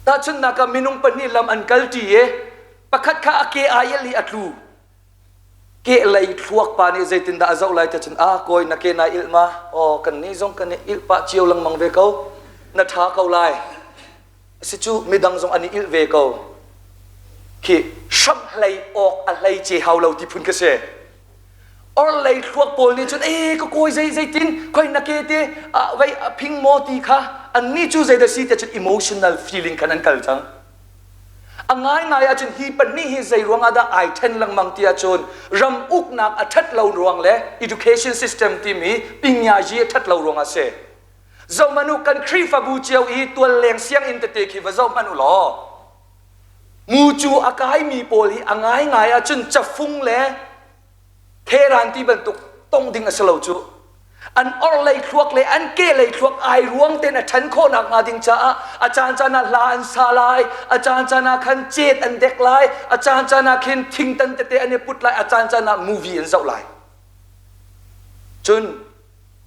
Tahchunhnak ah minung pahnih lam an kalṭi i pakhat kha a ke aa ial i a tlu. Kehlei thluak pa nih zeitindah a zoh lai ti cun ah kawi na ke naa ilh ma? Aw kannih zong kan i ilh pah cio lengmang ve ko. Na ṭha ko lai. Si cu midang zong an i ilh ve ko. Khi hramh hlei awk a hlei ce hau lo ti phun ka si. Orhlei thluak pawl nih cun ee ka kawi zei zeitin khoi na ke te vei a phing maw ti kha annih cu zeidah si tiah cun emotional feeling khan an kal cang. A ngaingai ahcun hi pahnih hi zei ruangah dah ai ṭhen lengmang ti ahcun ram uknak a ṭhat lo ruang le education system timi pingyazi a ṭhat lo ruangah a si. Zohhmanh u kan Khrihfabu cio i tualleng sianginn tete khi va zohhmanh u law mucu a kaimi pawl hi a ngaingai ahcun cafung le theran ti bantuk tong ding a si lo cu. An orhlei thluak le an kehlei thluak ai ruang tein a ṭhan khawhnak hnga ding caah a caan caan ah hla an sa lai, a caan caan ah khan cet an dek lai, a caan caan ah khin thingtan tete an i put lai, a caan caan ah movie an zoh lai. Cun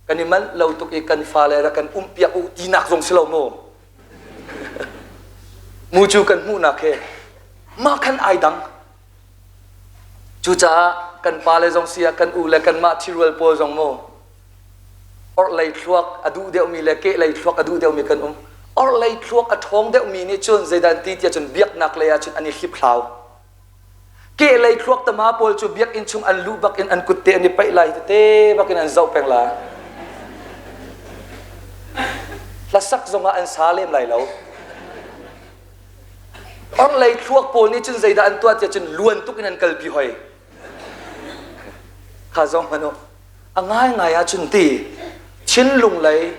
kan i manh lo tuk i kan fale rak kan umpiak u tinak zong si lo maw? Mu cu kan hmuhnak he mah khan ai dang. Cucaah kan pale zong si ah kan u le kanmah ṭhirual pawl zong mu orhlei thluak a duh deuhmi le kehlei thluak a duh deuhmi kan um. Orhlei thluak a ṭhawng deuhmi nih cun zeidah an ti tiah cun biaknak lei ah cun an i hliphlau. Kehlei thluak tama pawl cu biakinn chung an luh bak in an kutte an i paih lai tete bak in an zoh peng la. Hlasak zongah an sa lem lai lo. Orhlei thluak pawl nih cun zeidah an tuah tiah cun luan tuk in an kalpi hoi. Kha zong hmanh u. A ngaingai ahcun ti thinlung lei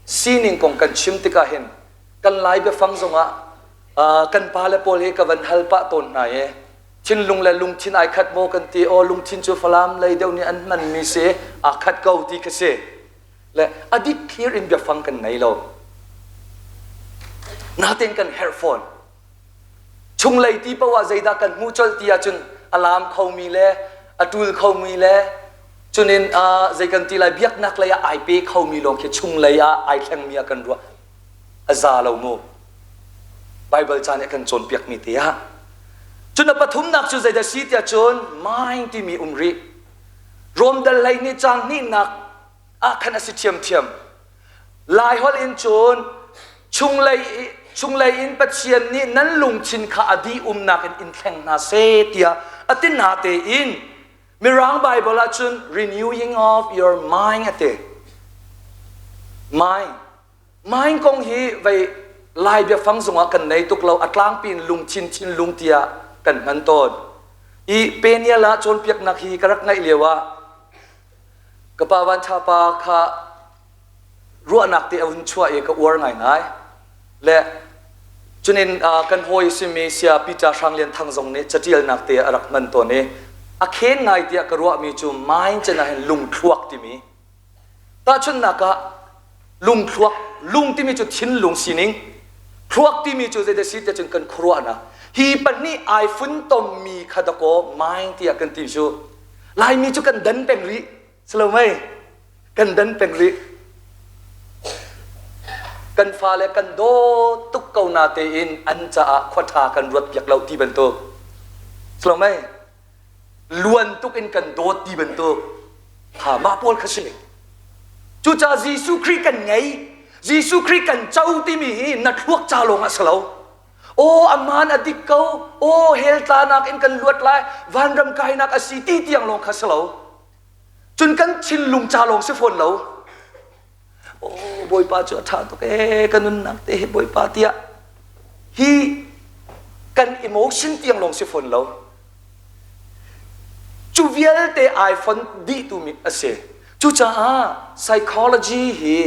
sining kong kan chim tikah hin kan Lai biafang zongah kan pale pawl hi ka van hal pah tawn hna i thinlung le lungthin ai khat maw kan ti aw lungthin cu Falam lei deuh nih an hmanmi si aa khat ko ti kha si. Le a dik clear in biafang kan nei lo. Natin kan herh fawn. Chunglei ti paoh ah zeidah kan hmuh colh ti ahcun a laam khomi le a ṭul khomi le cunin zei kan ti lai biaknak lei ah ai pe khomi lawng khi chunglei ah ai thlengmi ah kan ruah a za lo mu. Bible ca nih a kan cawnpiakmi te ah. Cun a pathumnak cu zeidah si tiah cun mind timi um rih. Rom dal hlei nih caang hnihnak ah khan a si ṭhiamṭhiam. Laiholh in cun chunglei chunglei in Pathian nih nan lungthin kha a dih umnak in in thleng hna seh tiah a ti hna tein Mirang Bible ah cun renewing of your mind a ti. Mind. Mind kong hi vei Lai biafang zongah kan nei tuk lo a tlangpi in lungthin thinlung tiah kan hman tawn. I Peniel ah cawnpiaknak hi ka rak ngaih lio ah Ka pa Van Tha pa kha ruahnak te a hun chuah i ka uar ngaingai. Le cunin kan hawi simi Sia Peter Hrang Lian Thang zong nih catialnak te a rak hman tawn i a khen ngai tiah ka ruahmi cu mind cen ah hin lungthluak timi. Tahchunhnak ah lungthluak, lung timi cu thinlung sining, thluak timi cu zeidah si tiah cun kan khuaruahnak. Hi pahnih ai funtommi kha dakaw mind tiah kan ti cu. Laimi cu kan dan peng rih. Silo mei? Kan dan peng rih. Kan fale kan dawt tuk ko na tein an caah khua ṭha kan ruat piak lo ti bantuk. Silo mei? Luan tuk in kan dawt ti bantuk. Ha mah pawl kha si. Cucaah Jesuh Khrih kan ngei. Jesuh Khrih kan co timi hi na thluak ca lawng ah si lo. Aw aman a dik ko. Aw hell tlanak in kan luat lai. Vanram kainak a si ti tiang lawng kha si lo. Cun kan thinlung ca lawng si fawn lo. Aw Bawipa cu a ṭha tuk ee ka nunnak te hi Bawipa tiah hi kan emotion tiang lawng si fawn lo. Cu vialte ai fon dih tu mi a si. Cucaah psychology hi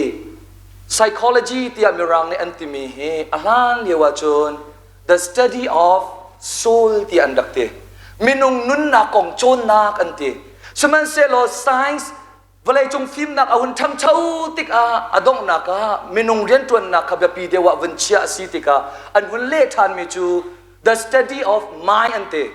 psychology tiah Mirang nih an timi hi a hlan lio ahcun the study of soul tiah an rak ti. Minung nunnak kong cawnnak an ti. Sihmanhsehlaw science vawleicung fimnak a hun ṭhangcho tikah a donghnak ah minung rianṭuannak kha biapi deuh ah vun chiah a si tikah an hun leh ṭhanmi cu the study of mind an ti.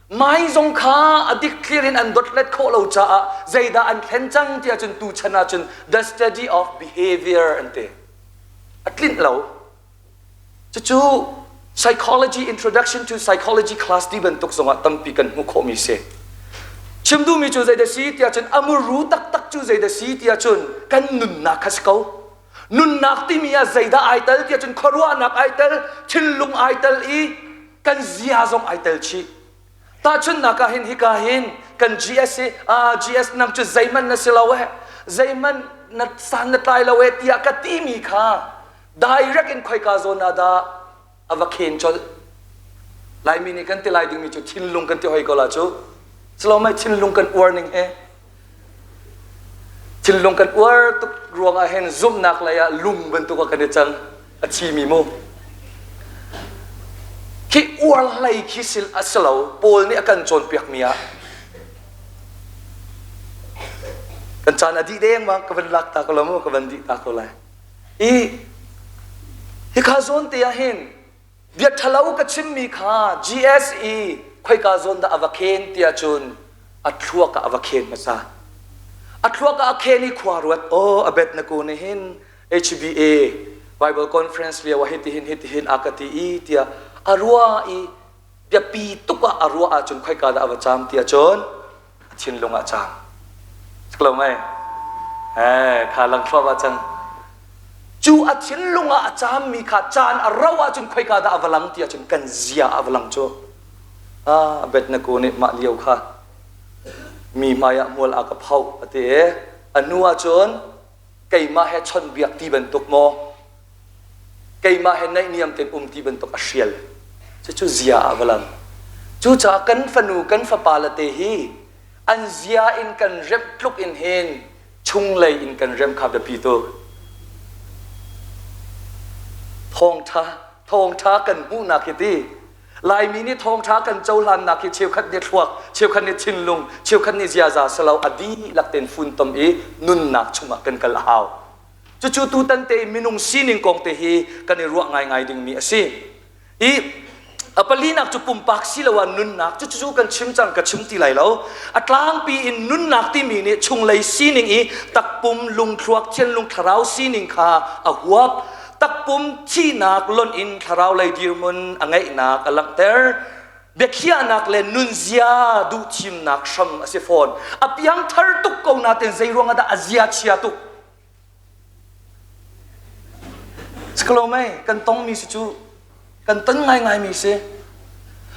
Mai zong kha a dikthlir in an dotlet khawh lo caah zeidah an thlen cang ti ahcun tuchan ahcun the study of behavior an ti. A tlinh lo. Cucu psychology introduction to psychology class ti bantuk zongah tampi kan hmuh khawhmi si. Chim duhmi cu zeidah si tiah cun a muru taktak cu zeidah si tiah cun kan nunnak kha si ko. Nunnak timi ah zeidah ai tel tiah cun khuaruahnak ai tel, thinlung ai tel i kan zia zong ai tel chih. Tahchunhnak ah hin hika hin kan GS hi ah GS nang cu zeihmanh na si lo eh zeihmanh na san na tlai lo eh tiah ka timi kha direct in khoika zawn ah dah a va khen colh. Laimi nih kan ti lai dingmi cu thinlung kan ti hoi ko la cu. Salomai thinlung kan uar ning he Thinlung kan uar tuk ruangah hin zumhnak lei ah lung bantuk ah kan i cang a thimi mu. Khi uar hlei khi sil a si lo Paul nih a kan cawnpiakmi ah. Kan caan a dih dengmang ka van lak ta ko la mu ka van dih ta ko lai. I hika zawn te ah hin bia ṭhalo ka chimmi kha GSE khoika zawn dah a va khen tiah cun a thluak ah a va khen hmasa. A thluak ah a khen i khua ruat aw a bet na ku nih hin HBA Bible conference lio ah hitihin hitihin a ka ti i tiah a ruah i biapi tuk ah a ruah ahcun khoika dah a va caam tiah cun a thinlung ah caam. Siklo mei? Eh, kha lang thluahmah cang. Cu a thinlung ah a caammi kha caan a rauh ahcun khoika dah a va lang ti ahcun kan zia ah a va lang cu. Ah, Abednego nih mah lio kha mi hmai ah hmual a ka phoh a ti i a hnu ahcun keimah he chawnhbiak ti bantuk maw keimah he naihniam tein um ti bantuk a hrial. Cucu zia ah va lang. Cucaah kan fanu kan fapa le te hi an zia in kan remh tluk in hin chunglei in kan remh kha biapi tuk. Thawngṭha thawngṭha kan hmuhnak hi ti Laimi nih thawngṭha kan cohlannak hi cheukhat nih thluak, cheukhat nih thinlung, cheukhat nih ziaza si lo a dihlak tein funtom i nunnak chungah kan kal a hau. Cucu tutan te i minung sining kong te hi kan i ruah ngaingai dingmi a si. I a palinak cu pumpak siloah nunnak cucu kan chim cang ka chim ti lai lo. A tlangpi in nunnak timi nih chunglei sining i takpum lungthluak thianlung thlarau sining kha a huap. Takpum thihnak lonh in thlarau lei dirhmun a ngeihnak a langhter. Biakhiahnak le nunzia duhthimnak hram a si fawn. A piangthar tuk ko nain zei ruangah dah a zia chia tuk? Siklo mei kan tongmi si cu kan ton ngaingaimi si.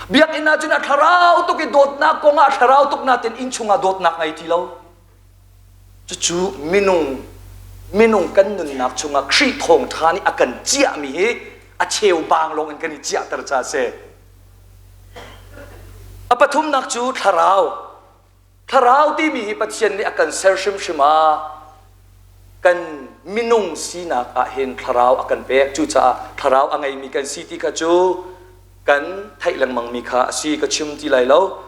Biakinn ah cun a thlarau tuk i dawtnak kong ah a thlarau tuk nain innchung ah dawtnak ngei ti lo. Cucu minung minung kan nunnak chungah Khrih thawngṭha nih a kan ciahmi hi a cheubang lawng in kan i ciahter ca a si. A pathumnak cu thlarau. Thlarau timi hi Pathian nih a kan ser hrimhrim ah kan minung sinak ah hin thlarau a kan pek. Cucaah thlarau a ngeimi kan si ti kha cu kan theih lengmangmi kha a si ka chim ti lai lo.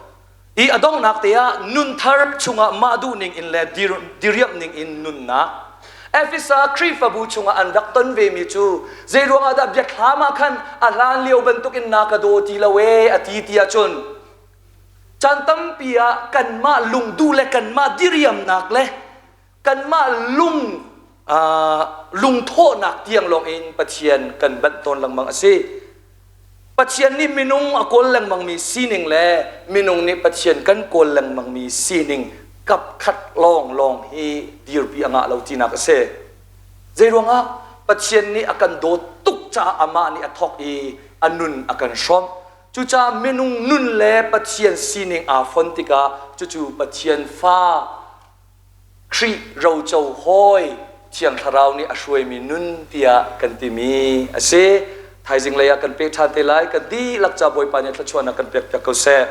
I a donghnak te ah nunthar chungah mah duhning in le diriamh ning in nunnak Efesa Khrihfabu chungah an rak ton vemi cu zeiruang ah dah biathlam ah khan a hlan lio bantukin na ka daw ti lo ee a ti ti ahcun Caan tampi ah kanmah lungduh le kanmah diriamnak le kanmah lung lungthawhnak tiang lawng in Pathian kan banh tawn lengmang a si. Pathian nih minung a kawl lengmangmi sining le minung nih Pathian kan kawl lengmangmi sining kap khat lawnglawng hi dirpi a ngah lo tinak a si. Zeiruangah Pathian nih a kan dawt tuk caah amah nih a thawk i a nun a kan hrawmh. Cucaah minung nun le Pathian sining aa fon tikah cucu Pathian fa Khrih roco hawi Thiang Thlarau nih a hruaimi nun tiah kan timi a si. Thaizing lei ah kan peh ṭhan te lai. Kan dihlak ca Bawipa nih thluachuahnak kan pekpiak ko seh.